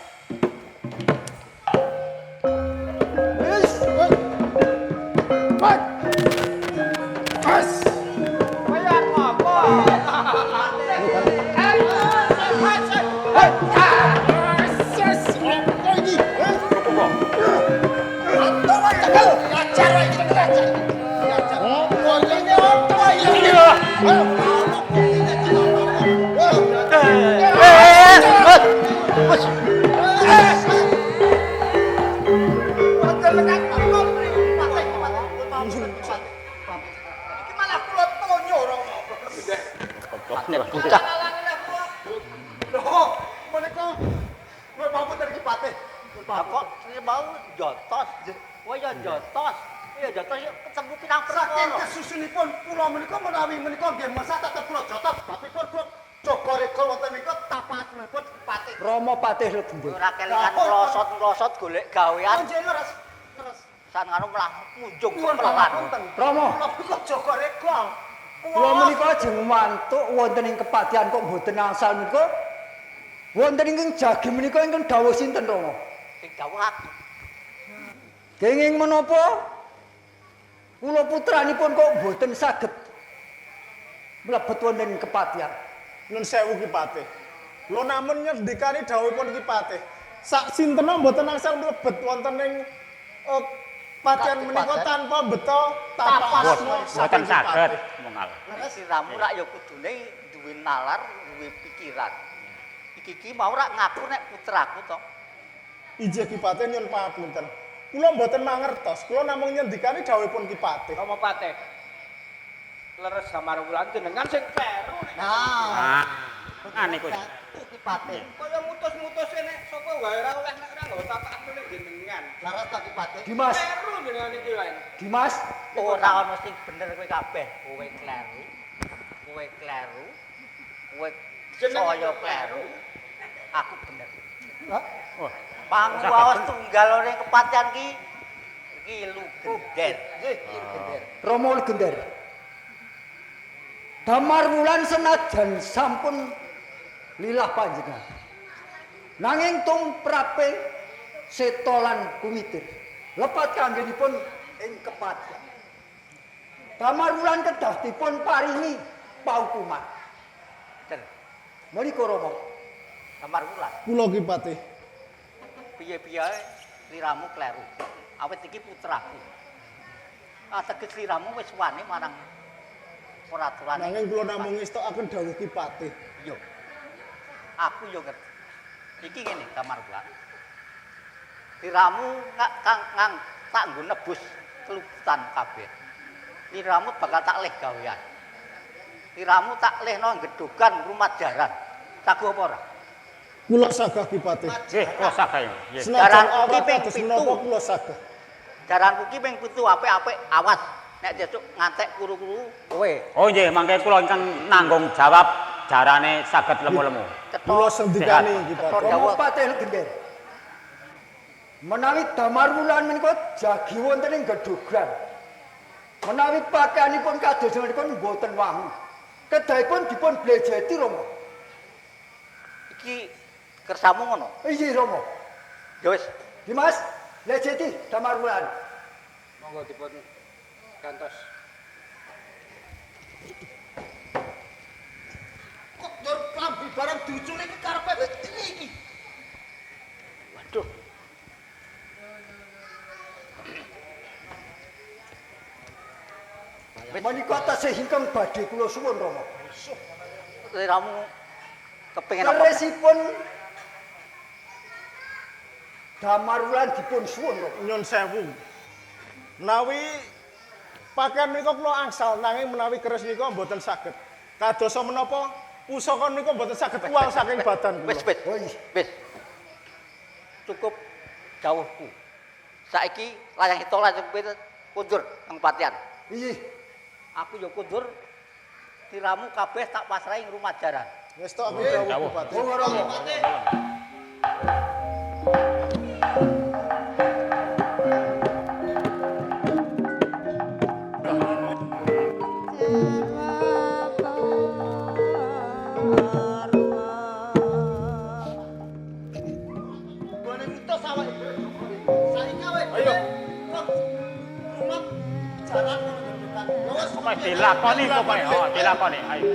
Wis. Pak. Pas. Kowe arep ngopo? Apa iki? Apa iki? Apa iki? Iki malah kula tonyo Rama. Bocah. Lho, menika kowe pamunten Ki Patih. Lah kok mau jotos. Kowe ya jotos. Kowe ya jotos ya ketemu pirang Saking perkara. kesusunipun kula menika menawi menika nggih mesah tetep kula jotos babipun kula jaga regol wonten menika tapak asmanipun Ki Patih. Rama Patih Legender. Ora kelingan nglosot-nglosot golek gawean. Nggih leres. Leres. San ngono malah munjung Nyuwun kepelan. pangapunten. Rama, Kula menika jaga regol. kula menika ajeng mantuk wonten ing kepatihan kok mboten angsal menika. Wonten ingkang jagi menika ingkang dawuh sinten Rama? Sing dawuh aku. Kenging menapa kula putranipun kok mboten saged mlebet wonten ing kepatihan. Nun sewu Ki Patih. Kula namun ngendikani dawuhipun Ki Patih. Sak sintena mboten angsal mlebet wonten ing patihan menika tanpa beto tapak asma Mboten saking Ki saged. Patih. Mungal. Siramu rak ya kudune duwe nalar, duwe pikiran. Iki iki mau rak ngaku nek putraku to. Inggih Ki Patih nyuwun pangapunten. Kula mboten mangertos, kula namung nyendikani dawuhipun Ki Patih. Rama Patih. Leres Damar Wulan jenengan sing kleru nek Nah, Ah, niku. Ki Patih. kaya mutus-mutuse nek sapa wae ora oleh nek ora nggawa tapak asmane jenengan. Leres to Ki Patih. Dimas, Kleru jenengan iki wae. Dimas, Ora ana sing bener kowe kabeh. Kowe kleru. Kowe kleru. Kowe saya kleru. Aku bener. Hah? Wah, Panguwaos tunggal ning kepatihan ki Ki Lugender. Nggih, Ki Lugender. Rama Legender. Damar Wulan senajan sampun lilah panjenengan. Nanging tumrape seta lan kumitir lepat kanggenipun ing kepatihan. Damar Wulan kedah dipun paringi paukuman. Bener. Menika Rama. Damar Wulan. Kula Ki Patih. Piye-piye sliramu kleru. Awit iki putraku. Ateges sliramu wis wani marang peraturan. Nanging kula namung ngestokaken dawuh Ki Patih. Yo. Aku yo ngerti. Iki ngene Damar Wulan. Sliramu kang ngang tak nggo nebus keluputan kabeh. Liramu bakal tak leh gawean. Liramu tak lehno gedogan rumah jaran. Sagu apa ora? Kula sagah Ki Patih. Nggih, kula sagah. Nggih. Senajan Jaran ora ki ping kados 7. menapa kula sagah. Jaranku ki ping 7 apik-apik awas nek sesuk ngantek kuru-kuru kowe. Oh nggih, mangke kula ingkang nanggung jawab jarane saged lemu-lemu. Kula sendikani Ki Patih. Rama Patih Gender. Menawi Damar Wulan menika jagi wonten ing gedhogan. Menawi pakaianipun kados menika mboten wangu. Kedahipun dipun blejeti Rama. Iki kersamu ngono. Iya Rama. Ya wis, Dimas, blejeti Damar Wulan. Monggo dipun gantos. Kok njur klambi barang diucule iki karepe piye iki? Waduh. Menika tasih ingkang badhe kula suwun Rama. Liramu kepengin apa? Kerisipun Damar Wulan dipun suwun Rama. Nyun sewu. Menawi pakaian menika kula angsal nanging menawi keris nika mboten saged. Kadosa menapa pusaka nika mboten saged uwal saking badan kula. Wis, wis. Oh iya. Wis. Cukup dawuhku. Saiki layang itu layang pitu kundur nang patian. Iya. Aku ya kundur tiramu kabeh tak pasrahi ing rumah jaran. Wis tok aku dawuh Ki Patih. Oh Rama. Gone ngutus awake dhewe. Saiki awake dhewe kok rumah jaran ngono gedogan. Ya wis Pokoke dilakoni pokoke. Oh, dilakoni. Ayo.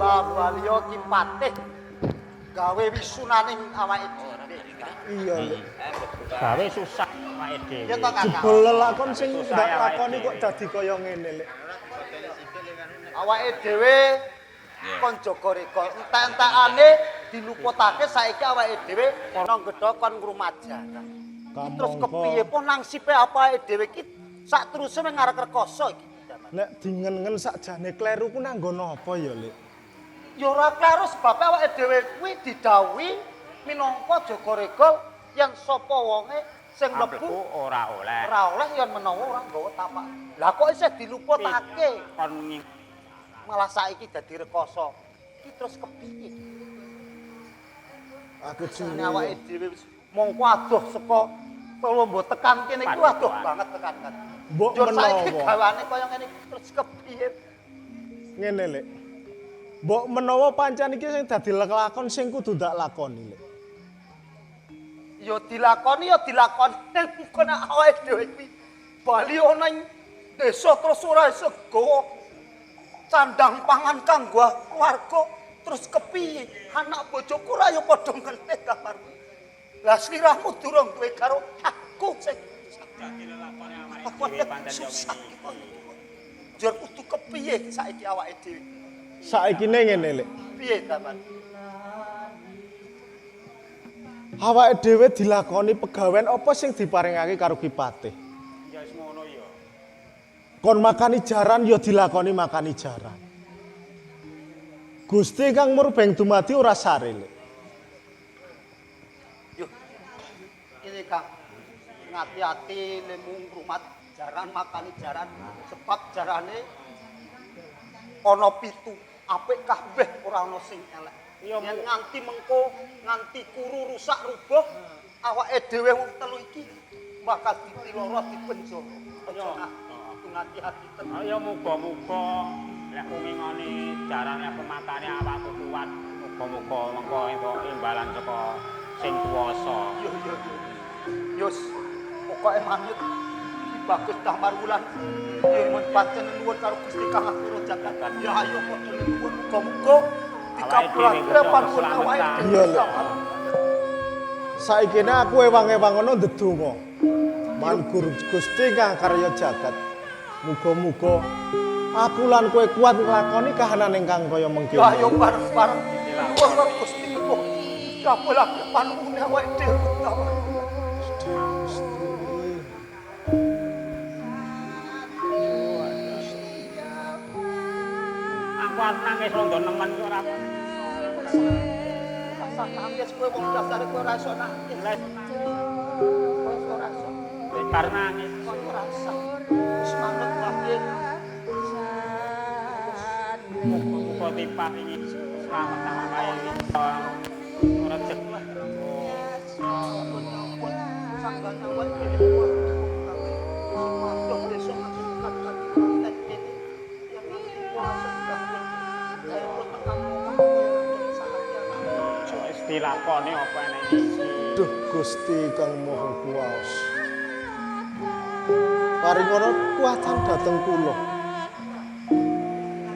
Lah baliyo Ki Patih gawe wisunaning awake dhewe. Iya, Lek. Gawe susah awake dhewe. Ya toh Kakang. Jebul lelakon sing Susah ndak awake lakoni kok dhewe. dadi kaya ngene, Lek. Awake dhewe kon jaga rega entek-entekane diluputake saiki awake dhewe nang gedhok kon ngrumat jaran. Terus kepiye pun nangsipe awake dhewe iki sak teruse mung ngarep rekoso iki. Nek dingen-ngen sakjane kleru ku nang nggon apa ya, Lek? Ya ora kleru sebabe awake dhewe kuwi didhawuhi minangka jaga regol yen sapa wonge sing mlebu Mlebu ora oleh. ora oleh yen menawa ora nggawa tapak. Lah kok isih diluputake Kon malah saiki dadi rekoso. Iki terus kepiye? Aku Jane awake dhewe wis mongko adoh saka Colombo tekan kene iku adoh banget tekan kan. Mbok saiki menawa. gawane kaya ngene iki terus kepiye? Ngene, Lek. Mbok menawa pancen iki sing dadi lelakon sing kudu ndak lakoni, Lek. Ya dilakoni ya dilakoni mengko nek awake dhewe kuwi bali ana ing desa terus ora iso gawa candang pangan kanggo keluarga terus kepiye anak bojoku ora ya padha ngelih kabar. Lah sliramu durung duwe karo aku sing Dadi lelakone awake dhewe pancen yo susah ngene iki. Jur kudu kepiye saiki awake dhewe? Saikine ngene, Lek. Piye Damar? Awake dhewe dilakoni pegawean apa sing diparingake karo Ki Patih. Ya wis ngono ya. Kon makani jaran ya dilakoni makani jaran. Gusti kang murbeng dumadi ora sare, Lek. Yo. Ini Kang, ngati-ati lemu ngrumat jaran makani jaran sebab jarane ana pitu, apik kabeh ora ana sing elek. Yen nganti mengko, nganti kuru rusak rubuh, awake dhewe wong telu iki bakal ditiloro dipenjara. Aja ngati-ati tenan. Ayo muga-muga lek ngingoni jarane aku makane awakku kuat, muga-muga mengko entuk imbalan saka sing kuwasa. Yo yo yo. Yus, pokoke manut Ki Bagus Damar Wulan. Yen mun pancen nuwun karo Gusti Kang Atur Jagat. Ya ayo padha nuwun muga-muga dikabulake panuwun awake dhewe. Iya, Lek. Saikine aku ewang-ewang ngono ndedonga. Man Gusti kang karya jagat. Muga-muga aku lan kowe kuat nglakoni kahanan ingkang kaya mengkene. Ya ayo bareng-bareng nuwun karo Gusti muga dikabulake panuwun awake dhewe. Aku arep nangis rondo nemen kok ora. Rasa nangis kowe wong dasare kowe ora iso nangis. Kowe ora iso. Bar nangis Kowe ora iso. Wis manut wae. Muga diparingi slamet awake ora rejeki. Sanggane awake dhewe. Sing desa nganti tekan tek kene. Yen nganti ora iso Wis dilakoni apa eneng iki. Duh Gusti kang Maha Kuwaos. Paringono kuatan dhateng kula.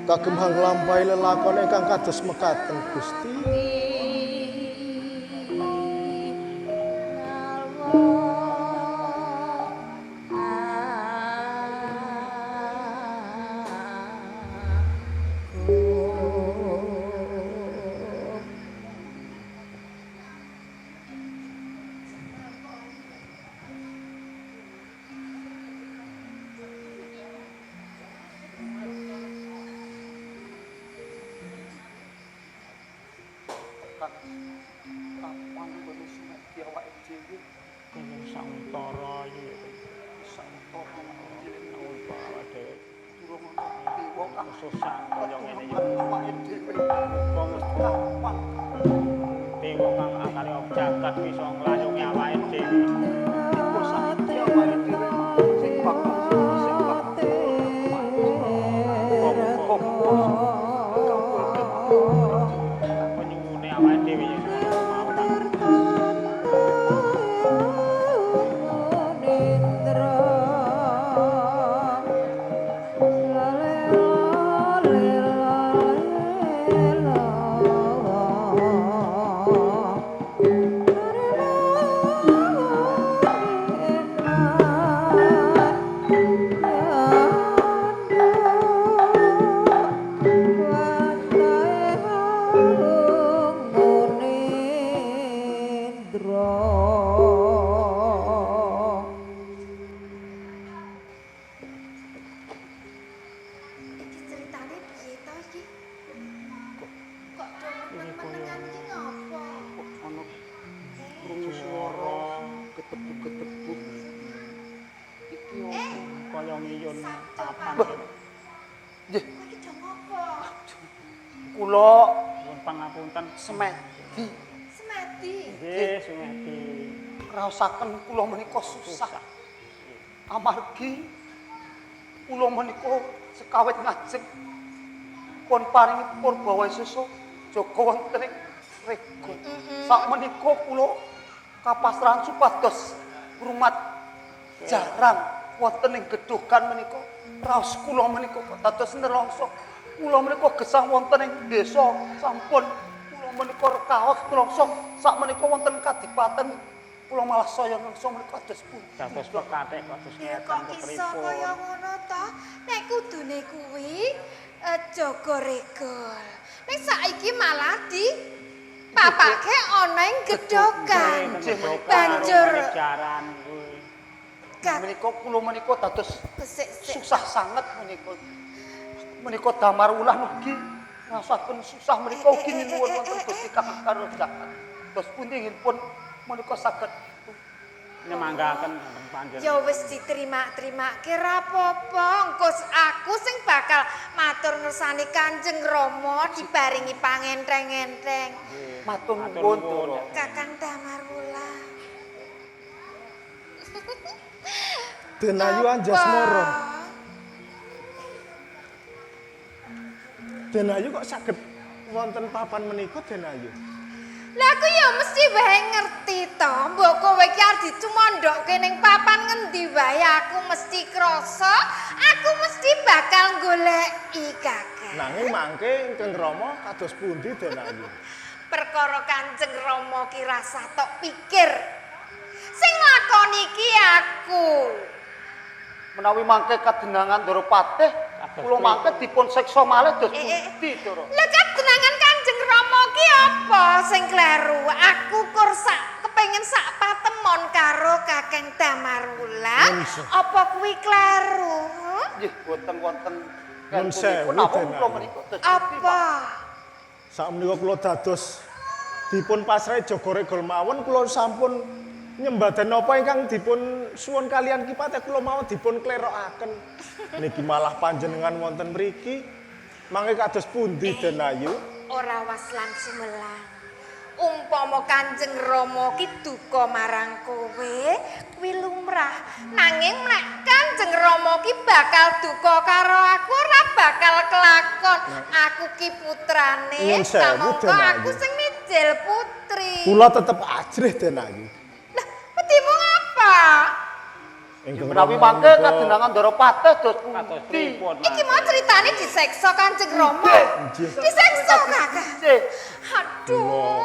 Kagem nglampahi lelakon ingkang kados mekaten Gusti. Kapan ngono sumedi awake dhewe? Kaya sauntara iki. Sauntara awake dhewe. Sauntara dhewe. Durung ana dewa kang Kesusahan kaya ngene iki. awake dhewe. Muga Kapan dewa kang akarya jagat bisa nglayungi awake dhewe. iku saiki awake dhewe sing bakal sing bakal Penyuwune awake dhewe ya ngono mau ta. Iki ceritane piye to iki? Kok do meneng-menengan iki ngopo? Ana krungu swara ketebuk-ketebuk. Iki Eh, Kaya ngiyun Sabdo papan. Pak. Nggih, Kowe iki do ngopo? kula Nyuwun pangapunten. semedi. Semedi. Nggih, Sumedi. Raosaken kula menika susah. Amargi kula menika sekawit ngajeng pun paringi purbawisesa jaga wonten ing rega. Sakmenika kula kapasrahan supados ngrumat jaran wonten ing gedhogan menika. Raos kula menika kok dados nelongso. Kula menika gesang wonten ing desa sampun kula menika rekaos nelongso. Sakmenika wonten kadipaten kula malah saya nelongso menika dados pundi. Dados pekathik kados Ya ngeten kok iso kepripun. kaya ngono to? Nek kudune kuwi jaga regol. Nek saiki malah di papake ana ing gedhogan. Banjur jaran kuwi. Menika kula menika dados kesik-sik. susah sanget menika. Menika damar wulan ugi rasaken susah menika ugi nyuwun wonten Gusti Kang karo jagat. Terus pundi pun menika saged Nyemanggaken panjenengan. Ya wis diterima-terimake ra apa-apa. Engko aku sing bakal matur ngersani Kanjeng Rama diparingi pangentheng-entheng. Matur nuwun Ndara. Kakang Damar Wulan. Denayu Anjasmara. Denayu kok saged wonten papan menika Denayu? Lah aku ya mesti wae ngerti to, mbok kowe iki arep dicumondokke ning papan ngendi wae aku mesti krasa, aku mesti bakal goleki Kakang. Nanging mangke ingkang Rama kados pundi Denayu? Perkara Kanjeng Rama ki rasah tok pikir. Sing nglakoni iki aku. Menawi mangke kadenangan Ndara Patih, kula mangke dipun siksa malih dos pundi Ndara. Lah kadenangan Kanjeng Rama ki apa sing kleru? Aku kur sak kepengin sak patemon karo Kakang Damar Wulan. Apa kuwi kleru? Nggih, boten wonten Nun sewu, napa Denayu. kula menika dos pundi, Apa? Sakmenika kula dados dipun pasrahi jaga regol mawon kula sampun nyembadan napa ingkang dipun suwun kalian Ki Patih kula mawon dipun klerokaken. Niki malah panjenengan wonten mriki mangke kados pundi Denayu? Ora waslan sumelang. Umpama Kanjeng Rama ki duka marang kowe, kuwi lumrah. Nanging nek Kanjeng Rama ki bakal duka karo aku ora bakal kelakon. Aku ki putrane, Nyun sewu, kamangka Denayu. aku sing mijil putri. Kula tetep ajrih Denayu. Lah, wedimu ngapa? Ingkang Menawi Rama mangke menika- kadenangan Ndara Patih dos Kados pundi? pripun? Iki mau ceritane diseksa Kanjeng Rama. Nggih. Diseksa, Kakak. Nggih. Aduh,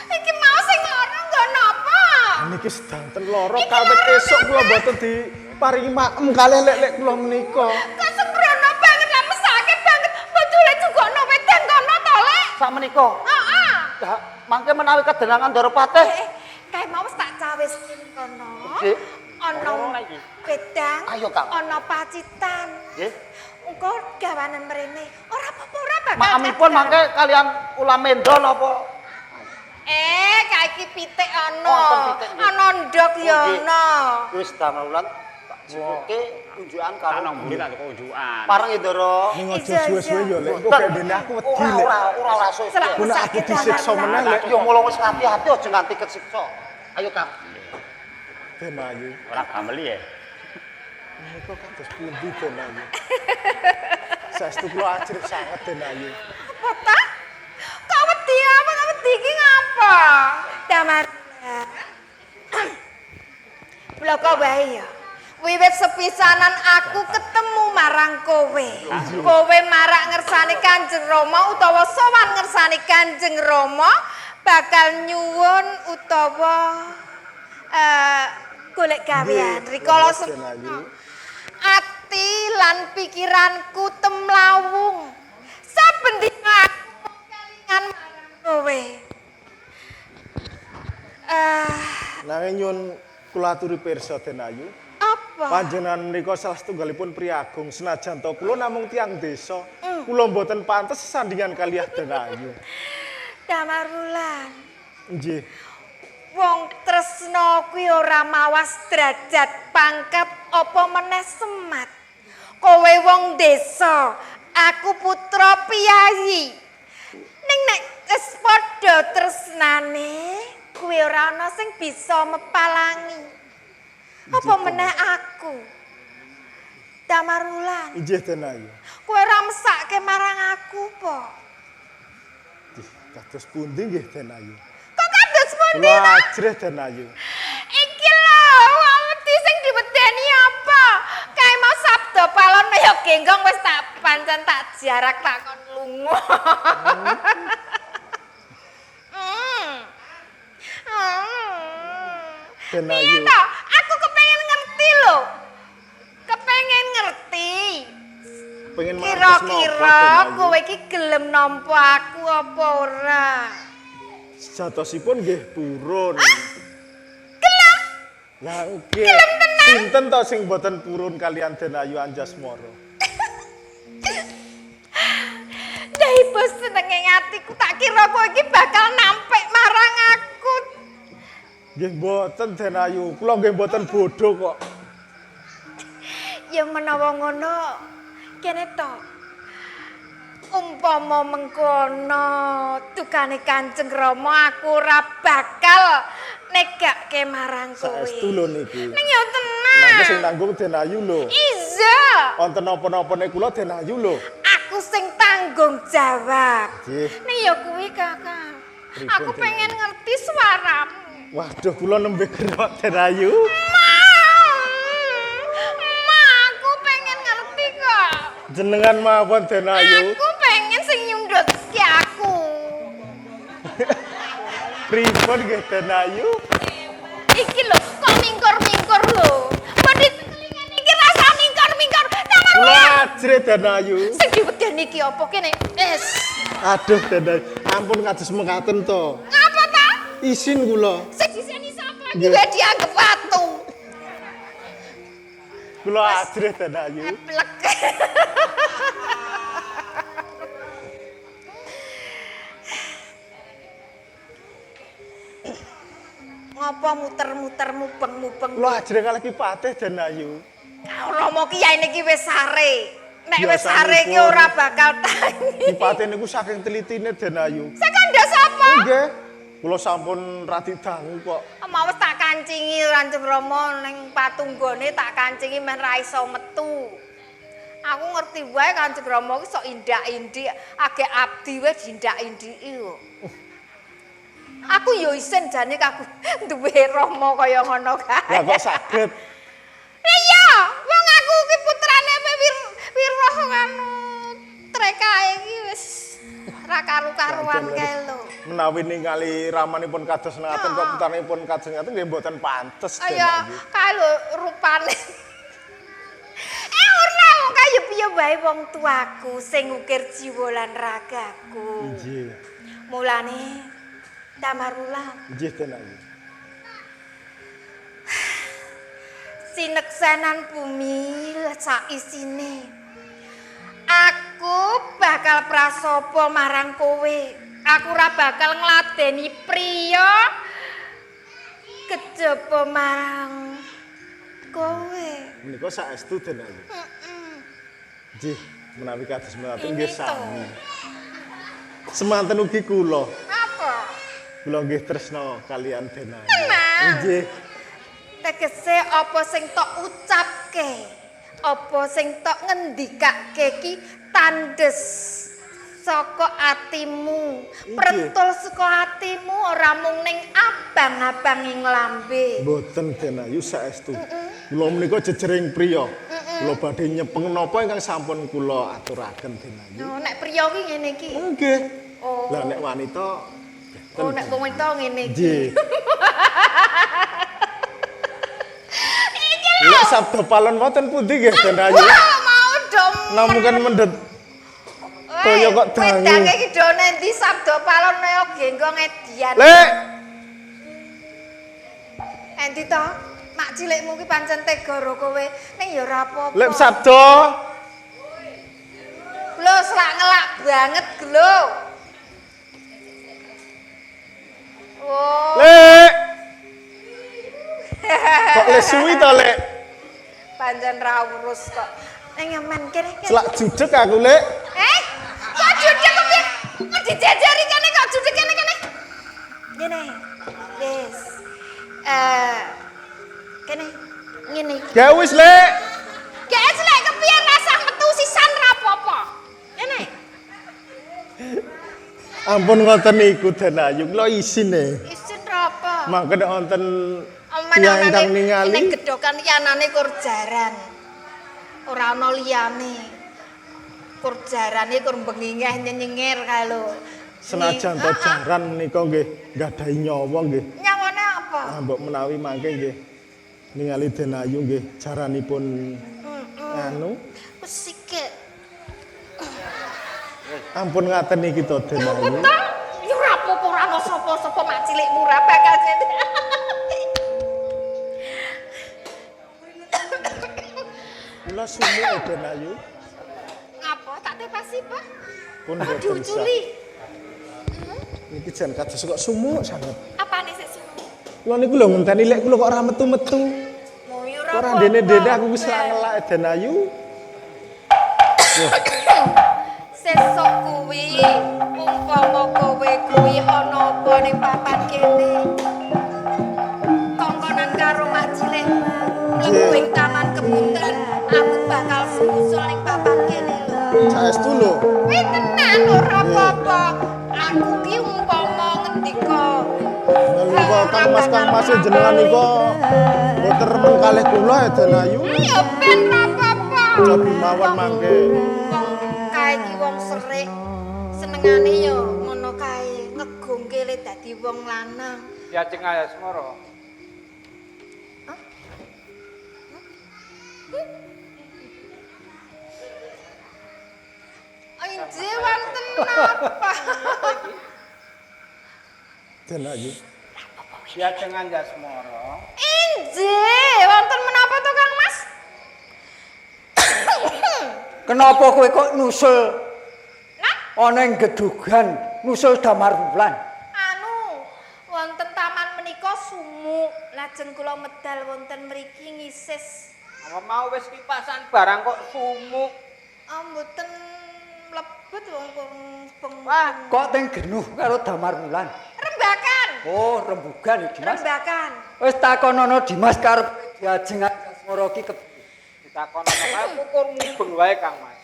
iki mau sing lara nggo napa? Niki sedanten lara kawit esuk kula mboten diparingi maem kalih lek-lek kula menika. Kok sembrono banget lah mesake banget. Bojone jugokno wedang kono to, Lek. Sakmenika. Heeh. Lah, mangke menawi kadenangan Ndara Patih, Kae mau wis tak cawis kono. Nggih. Ana wedang, Ayo, Kang. ana pacitan. Nggih. Engko gawanen mrene. Ora apa-apa, ora bakal. Maemipun mangke kalian ulam mendo napa? Kae iki pitik ana. Wonten pitik, nggih. Ana ndok ya Nggih. ana. Wis damel wulan tak jipuke unjukan Tak karo nang mburi tak kunjukan. pareng ya Ndara. Ning aja suwe-suwe ya lek engko gendene aku wedi Ora lek. ora ora ora suwe. Selak Ku nek aku disiksa meneh lek Ya mulo wis hati-hati aja nganti kesiksa. Ayo Kang. Denayu. Ora gameli ya. Menika kados pundi Denayu? Saestu kula ajrih sanget Denayu. Apa ta? Kok wedi apa? Kok wedi iki ngapa? Damar. Bloko wae ya. Wiwit sepisanan aku ketemu marang kowe. Kowe marak ngersani Kanjeng Rama utawa sowan ngersani Kanjeng Rama bakal nyuwun utawa golek gawean. Rikala Denayu. ati lan pikiranku temlawung. Saben dina aku kelingan marang kowe. Nanging nyuwun kula aturi pirsa Denayu. Apa? Panjenengan menika salah setunggalipun priyagung senajan to kula namung tiyang desa. Kula mboten pantes sesandingan kalih Denayu. Damar Wulan. Nggih. Wong tresna kuwi ora mawas derajat pangkat apa meneh semat. Kowe wong desa, aku putra piyayi. Ning nek wis padha tresnane, Kuwi ora ana sing bisa mepalangi. Apa meneh aku? Damarwulan. Inggih Den Ayu. Kowe ora mesake marang aku po. Ih, kados pundi nggih Den Ayu? Kok kados pundi Kula ta? ajrih Den Ayu. Iki lho, wong wedi sing diwedeni apa? Kae mau sabda palon ya genggong wis tak pancen tak jarak tak kon lunga. Den Piye Ayu. to? Aku kepengen ngerti lho. Kepengen ngerti. Pengen mangertos napa, Kira-kira Den Ayu? kowe iki gelem nampa aku apa ora? Sejatosipun nggih purun. Gelem? Lah nggih. Gelem tenan? Sinten to sing boten purun kalian Den Ayu Anjasmara? Dai bos senenge atiku tak kira kowe iki bakal nampik marang aku. Nggih mboten Den Ayu, kula nggih mboten bodho kok. Ya menawa ngono kene to. Umpama mengkono dukane Kanjeng Rama aku ora bakal negake marang kowe. Saestu lho niki. Ning ya tenan. Mangke sing nanggung Den Ayu lho. Iya, Wonten napa-napane kula Den Ayu lho. aku sing tanggung jawab. Nggih. Ning ya kuwi Kakang. Pripun, Aku Den pengen ngerti suaramu. Waduh, kula nembe gerok Den Ayu. Ma, ma, aku pengen ngerti kok. Jenengan mawon Den Ayu. Aku pengen sing nyundut ki aku. Pripun nggih Den Ayu? Iki lho, kok mingkur-mingkur lho. Mbok ditelingan iki rasa mingkur-mingkur. Tamar Kula ajrih Den Ayu. Sing diwedeni iki apa kene? Es. Aduh Den Ayu, ampun kados mekaten to. Ngapa ta? Isin kula. Sing diseni sapa iki Nggih. wae dianggep watu. Kula ajrih Den Ayu. Plek. Ngopo muter-muter mubeng-mubeng? Kula ajrih kalih Ki Patih Den Ayu. Romo ki yaene iki wis sare. Nek wis sare ki Biasanipun. ora bakal tangi. Ki Patih niku saking telitine Den Ayu. Sekandha sapa? Nggih. Kula sampun radi dangu kok. Mau wis tak kancingi Kanjeng Rama ning patunggone tak kancingi men ra iso metu. Aku ngerti wae Kanjeng Rama ki sok indak-indik, agek abdi wae dindak-indiki kok. Aku yo isin jane aku duwe rama kaya ngono kae. Lah kok saged? Iya, wong aku ki putrane wiroh ngono trekae iki wis ra karu-karuan kae lho. Menawi ningali ramanipun kados ngaten kok putranipun kados ngaten nggih mboten pantes Den Ayo, Ayu. kae lho rupane. Ora wong kaya piye wae wong tuaku sing ngukir jiwa lan ragaku. Nggih. Mulane Tamarula Nggih Den Ayu. sineksenan bumi sak isine. Aku bakal prasopo marang kowe. Aku ora bakal ngladeni priya kejaba marang kowe. Menika saestu Den Ayu. Nggih, menawi kados mekaten Ini nggih to. sami. Semanten ugi kula. Apa? Kula nggih tresna kalian Den Ayu. Tenan? Nggih. Tegese apa sing tok ucapke, apa sing tok ngendikake ki tandes saka atimu, prentul saka atimu ora mung ning abang-abang ing lambe. Mboten Den Ayu saestu. Kula menika jejering priya. Kula badhe nyepeng napa ingkang sampun kula aturaken Den Ayu. Oh, nek priya ki ngene iki. Nggih. Oh. Lah nek wanita Oh, nek wong wedok ngene iki. Nggih. Iki lho. Lek sabda palon wonten pundi nggih Den Ayu? Wah, mau dong. Namung kan mendhet Kaya kok dangu. Wedange iki do nendi sabda palon kaya genggong edian. Lek, Endi to? Mak cilikmu ki pancen tega ro kowe. Ning ya ora apa-apa. lek sabda. Lho, selak ngelak banget, Glo. Oh. Lek. Kok le suwi to, Lek? Pancen ra urus kok. Ning men kene. kene. Selak judeg aku, Lek. Eh, kok judeg kepiye? Kok dijejeri kene kok judeg kene kene. Ngene. Le. Kene ngene iki. Gawe wis, Lek. Gek lek kepiye rasah metu sisan ra apa-apa. Ngene. Ampun ngoten niku Den Ayu, kula isin e. Isin ra apa? Mangke nek wonten tiyang ingkang ningali ning gedhokan iki anane kur jaran. Ora ana liyane. Kur jarane kur bengingeh nyenyengir kae lho. Senajan to jaran menika nggih nggadahi nyawa nggih. Nyawane apa? Ah, mbok menawi mangke nggih ningali Den Ayu nggih jaranipun anu Wis sikik. Ampun ngaten iki to Den Ayu. Ya ora apa-apa ora ana sapa-sapa mak cilik murah bakal Kula sumuk Den Ayu. Ngapa tak tepasi, Pak? Pun mboten sah. Diuculi. Niki jan kados kok sumuk sanget. Apane sik sumuk? Kula niku lho ngenteni lek kula kok ora metu-metu. Mo ya ora Ora apa-apa. dene-dene aku wis ngelak Den Ayu. Sesuk kuwi umpama kowe kuwi ana apa ning papan kene. Kongkonan karo mak cilik mlebu ing taman keputren, aku bakal susul ning papan kene lho. Saestu lho. Kuwi tenan ora apa-apa. Aku ki umpama ngendika Menika Kang Mas Kang Mas jenengan nika mboten remen kalih kula ya Den Ayu. Ya ben ora apa-apa. Cobi mawon mangke. Wong kae iki wong serik. Senengane ya ngono kae, ngegungke le dadi wong lanang. Diajeng Anjasmara. Injih wonten napa? Den Ayu. Diajeng Anjasmara. Injih wonten menapa to Kang Mas? Kenapa kowe kok nusul ana ing gedhugan, nusul Damar Wulan? Anu, wonten taman menika sumuk, lajeng kula medal wonten mriki ngisis. Apa mau wis kipasan barang kok sumuk. Ah mboten mlebet wong peng. Wah, Kok teng genuh karo Damar Wulan? Rembakan. Oh, rembugan ya, Dimas. Rembakan. Wis takonono Dimas karep diajeng Anjasmara ki kepiye? Ditakono aku kur mubeng wae Kang Mas.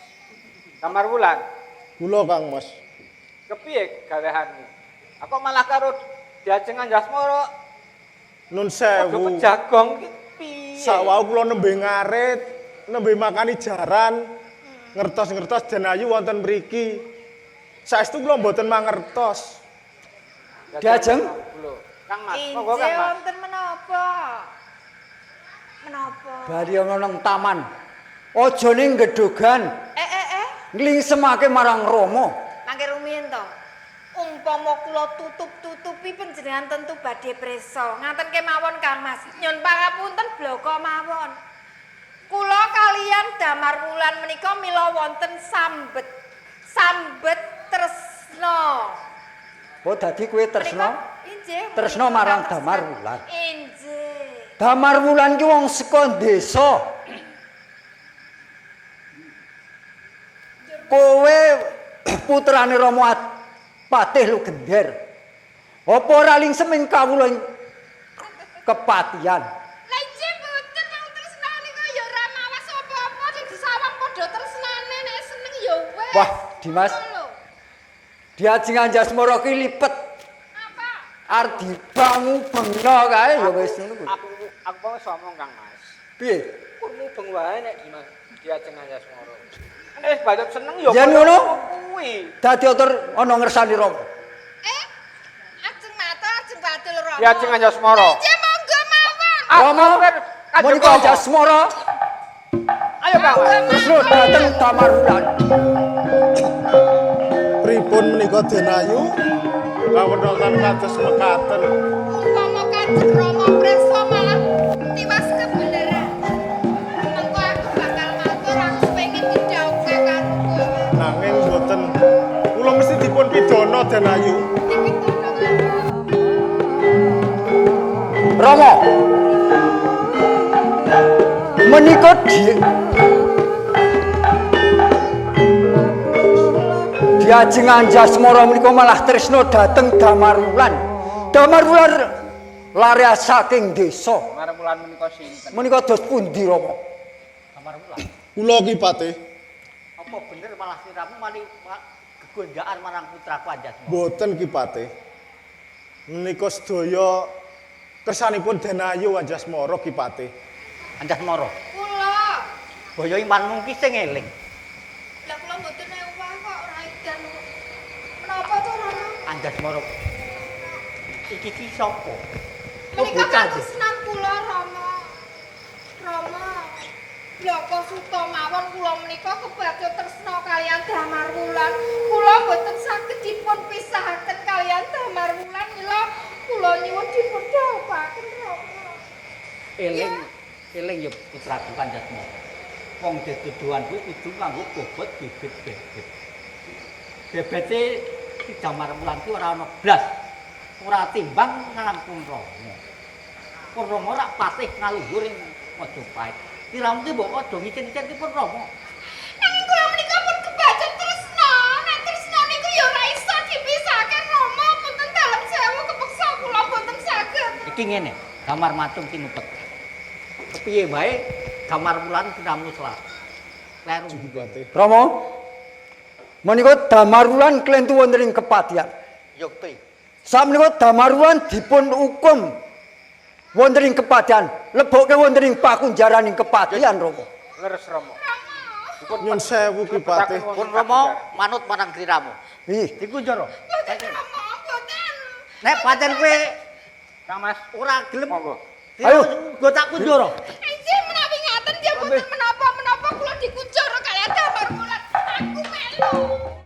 Damar Wulan, Kula Kang Mas. kepiye gawehanmu? Aku malah karo diajeng Anjasmara Nun padha sewu. pejagong ki piye? Sakwau kula nembe ngarit, nembe makani jaran. Ngertos-ngertos Den Ayu wonten mriki. Saestu kula mboten mangertos. Diajeng? Lho, Kang Mas, monggo Injih Kang Mas. wonten menapa? Menapa? Bali ana nang taman. Aja ning gedhogan, Eh. nglingsemake marang Rama. Mangke rumiyin to. Umpama kula tutup-tutupi panjenengan tentu badhe prisa. Ngaten kemawon Kang Mas. Nyun pangapunten bloko mawon. Kula kalian Damar Wulan menika mila wonten sambet. Sambet tresna. Oh, dadi kowe tresna? Injih. Tresna menika marang tresna. Damar Wulan. Injih. Damar Wulan ki wong saka desa. Kowe putrane Rama Patih Lugender. Apa ora lingsem ing kawula ing kepatihan? Lah injih mboten wong tresnane kok ya ora mawas apa-apa sing disawang padha tresnane nek seneng ya wis. Wah, Dimas. Ngono lho. Diajeng Anjasmara ki lipet. Apa? Arep dibangu bengno kae ya wis ngono kuwi. Aku wis omong Kang Mas. Piye? Kur mubeng wae nek Dimas diajeng Anjasmara. Nek wis bacut seneng ya Yen ngono? kuwi. Dadi otor ana ngersani Rama. Ajeng mata, ajeng batul Rama. Diajeng Anjasmara. Injih monggo mawon. Rama, menika Anjasmara Ayo Kang Mas. tresna dhateng Damar Wulan. Pripun menika Den Ayu? Kawedhokan kados mekaten. Umpama Kanjeng Rama prisa malah tiwas kebenaran. Mengko aku bakal matur aku pengen didhawuhke karo kowe. Nanging mboten kula mesti dipun pidana Den Ayu. Rama. Menika Diajeng Anjasmara menika malah tresna dhateng Damar Wulan. Damar Wulan Lare saking desa. Damar Wulan menika sinten? Menika dos pundi Rama? Damar Wulan. Kula Ki Patih. Apa bener malah sliramu mali gegonjakan marang putraku Anjasmara? Mboten Ki Patih. Menika sedaya kersanipun Denayu Anjasmara Ki Patih. Anjasmara. Kula. Boyo imanmu ki sing eling. Lah kula mboten ewah kok ora edan. Menapa to Rama? Anjasmara. Iki ki sapa? Oh, Menika bocah sih. katresnan kula Rama. Rama. Bloko suta mawon kula menika kebacut tresna kaliyan Damar Wulan. Kula mboten saged dipun pisahaken kaliyan Damar Wulan mila kula nyuwun dipun dhawuhaken Rama. Eling, eling ya putraku Anjasmara. Wong deduduhan kuwi kudu nganggo bobot bibit bebet. Bebete Ki Damar Wulan ki ora ana blas. Ora timbang ngrampung Rama. Pun Rama rak patih ngaluhur ing Majapahit. Tiramu ki mbok aja ngicin-icin ki pun Rama. Nanging kula menika pun kebacut tresna. Nek tresna niku ya ora iso dipisahaken Rama. Punten dalem sewu kepeksa kula mboten saged. Iki ngene, Damar Macung tinupet. Kepiye wae Damar Wulan tiramu salah. Kleru. Ki Patih. Rama, menika Damar Wulan klentu wonten ing kepatihan. Yo kuwi. Sakmenika Damar Wulan dipun hukum wonten ing kepatihan, lebokke wonten ing pakunjaran ing kepatihan Rama. Leres Rama. Nyun sewu Ki Patih. Pun Rama manut marang sliramu. Ih, Dikunjara. Mboten Rama, mboten. Nek pancen kowe Kang Mas, ora gelem monggo. Ayo. Nggo tak kunjara. Inggih menawi ngaten nggih mboten menapa-menapa kula dikunjara kaliyan Damar Wulan. Aku melu.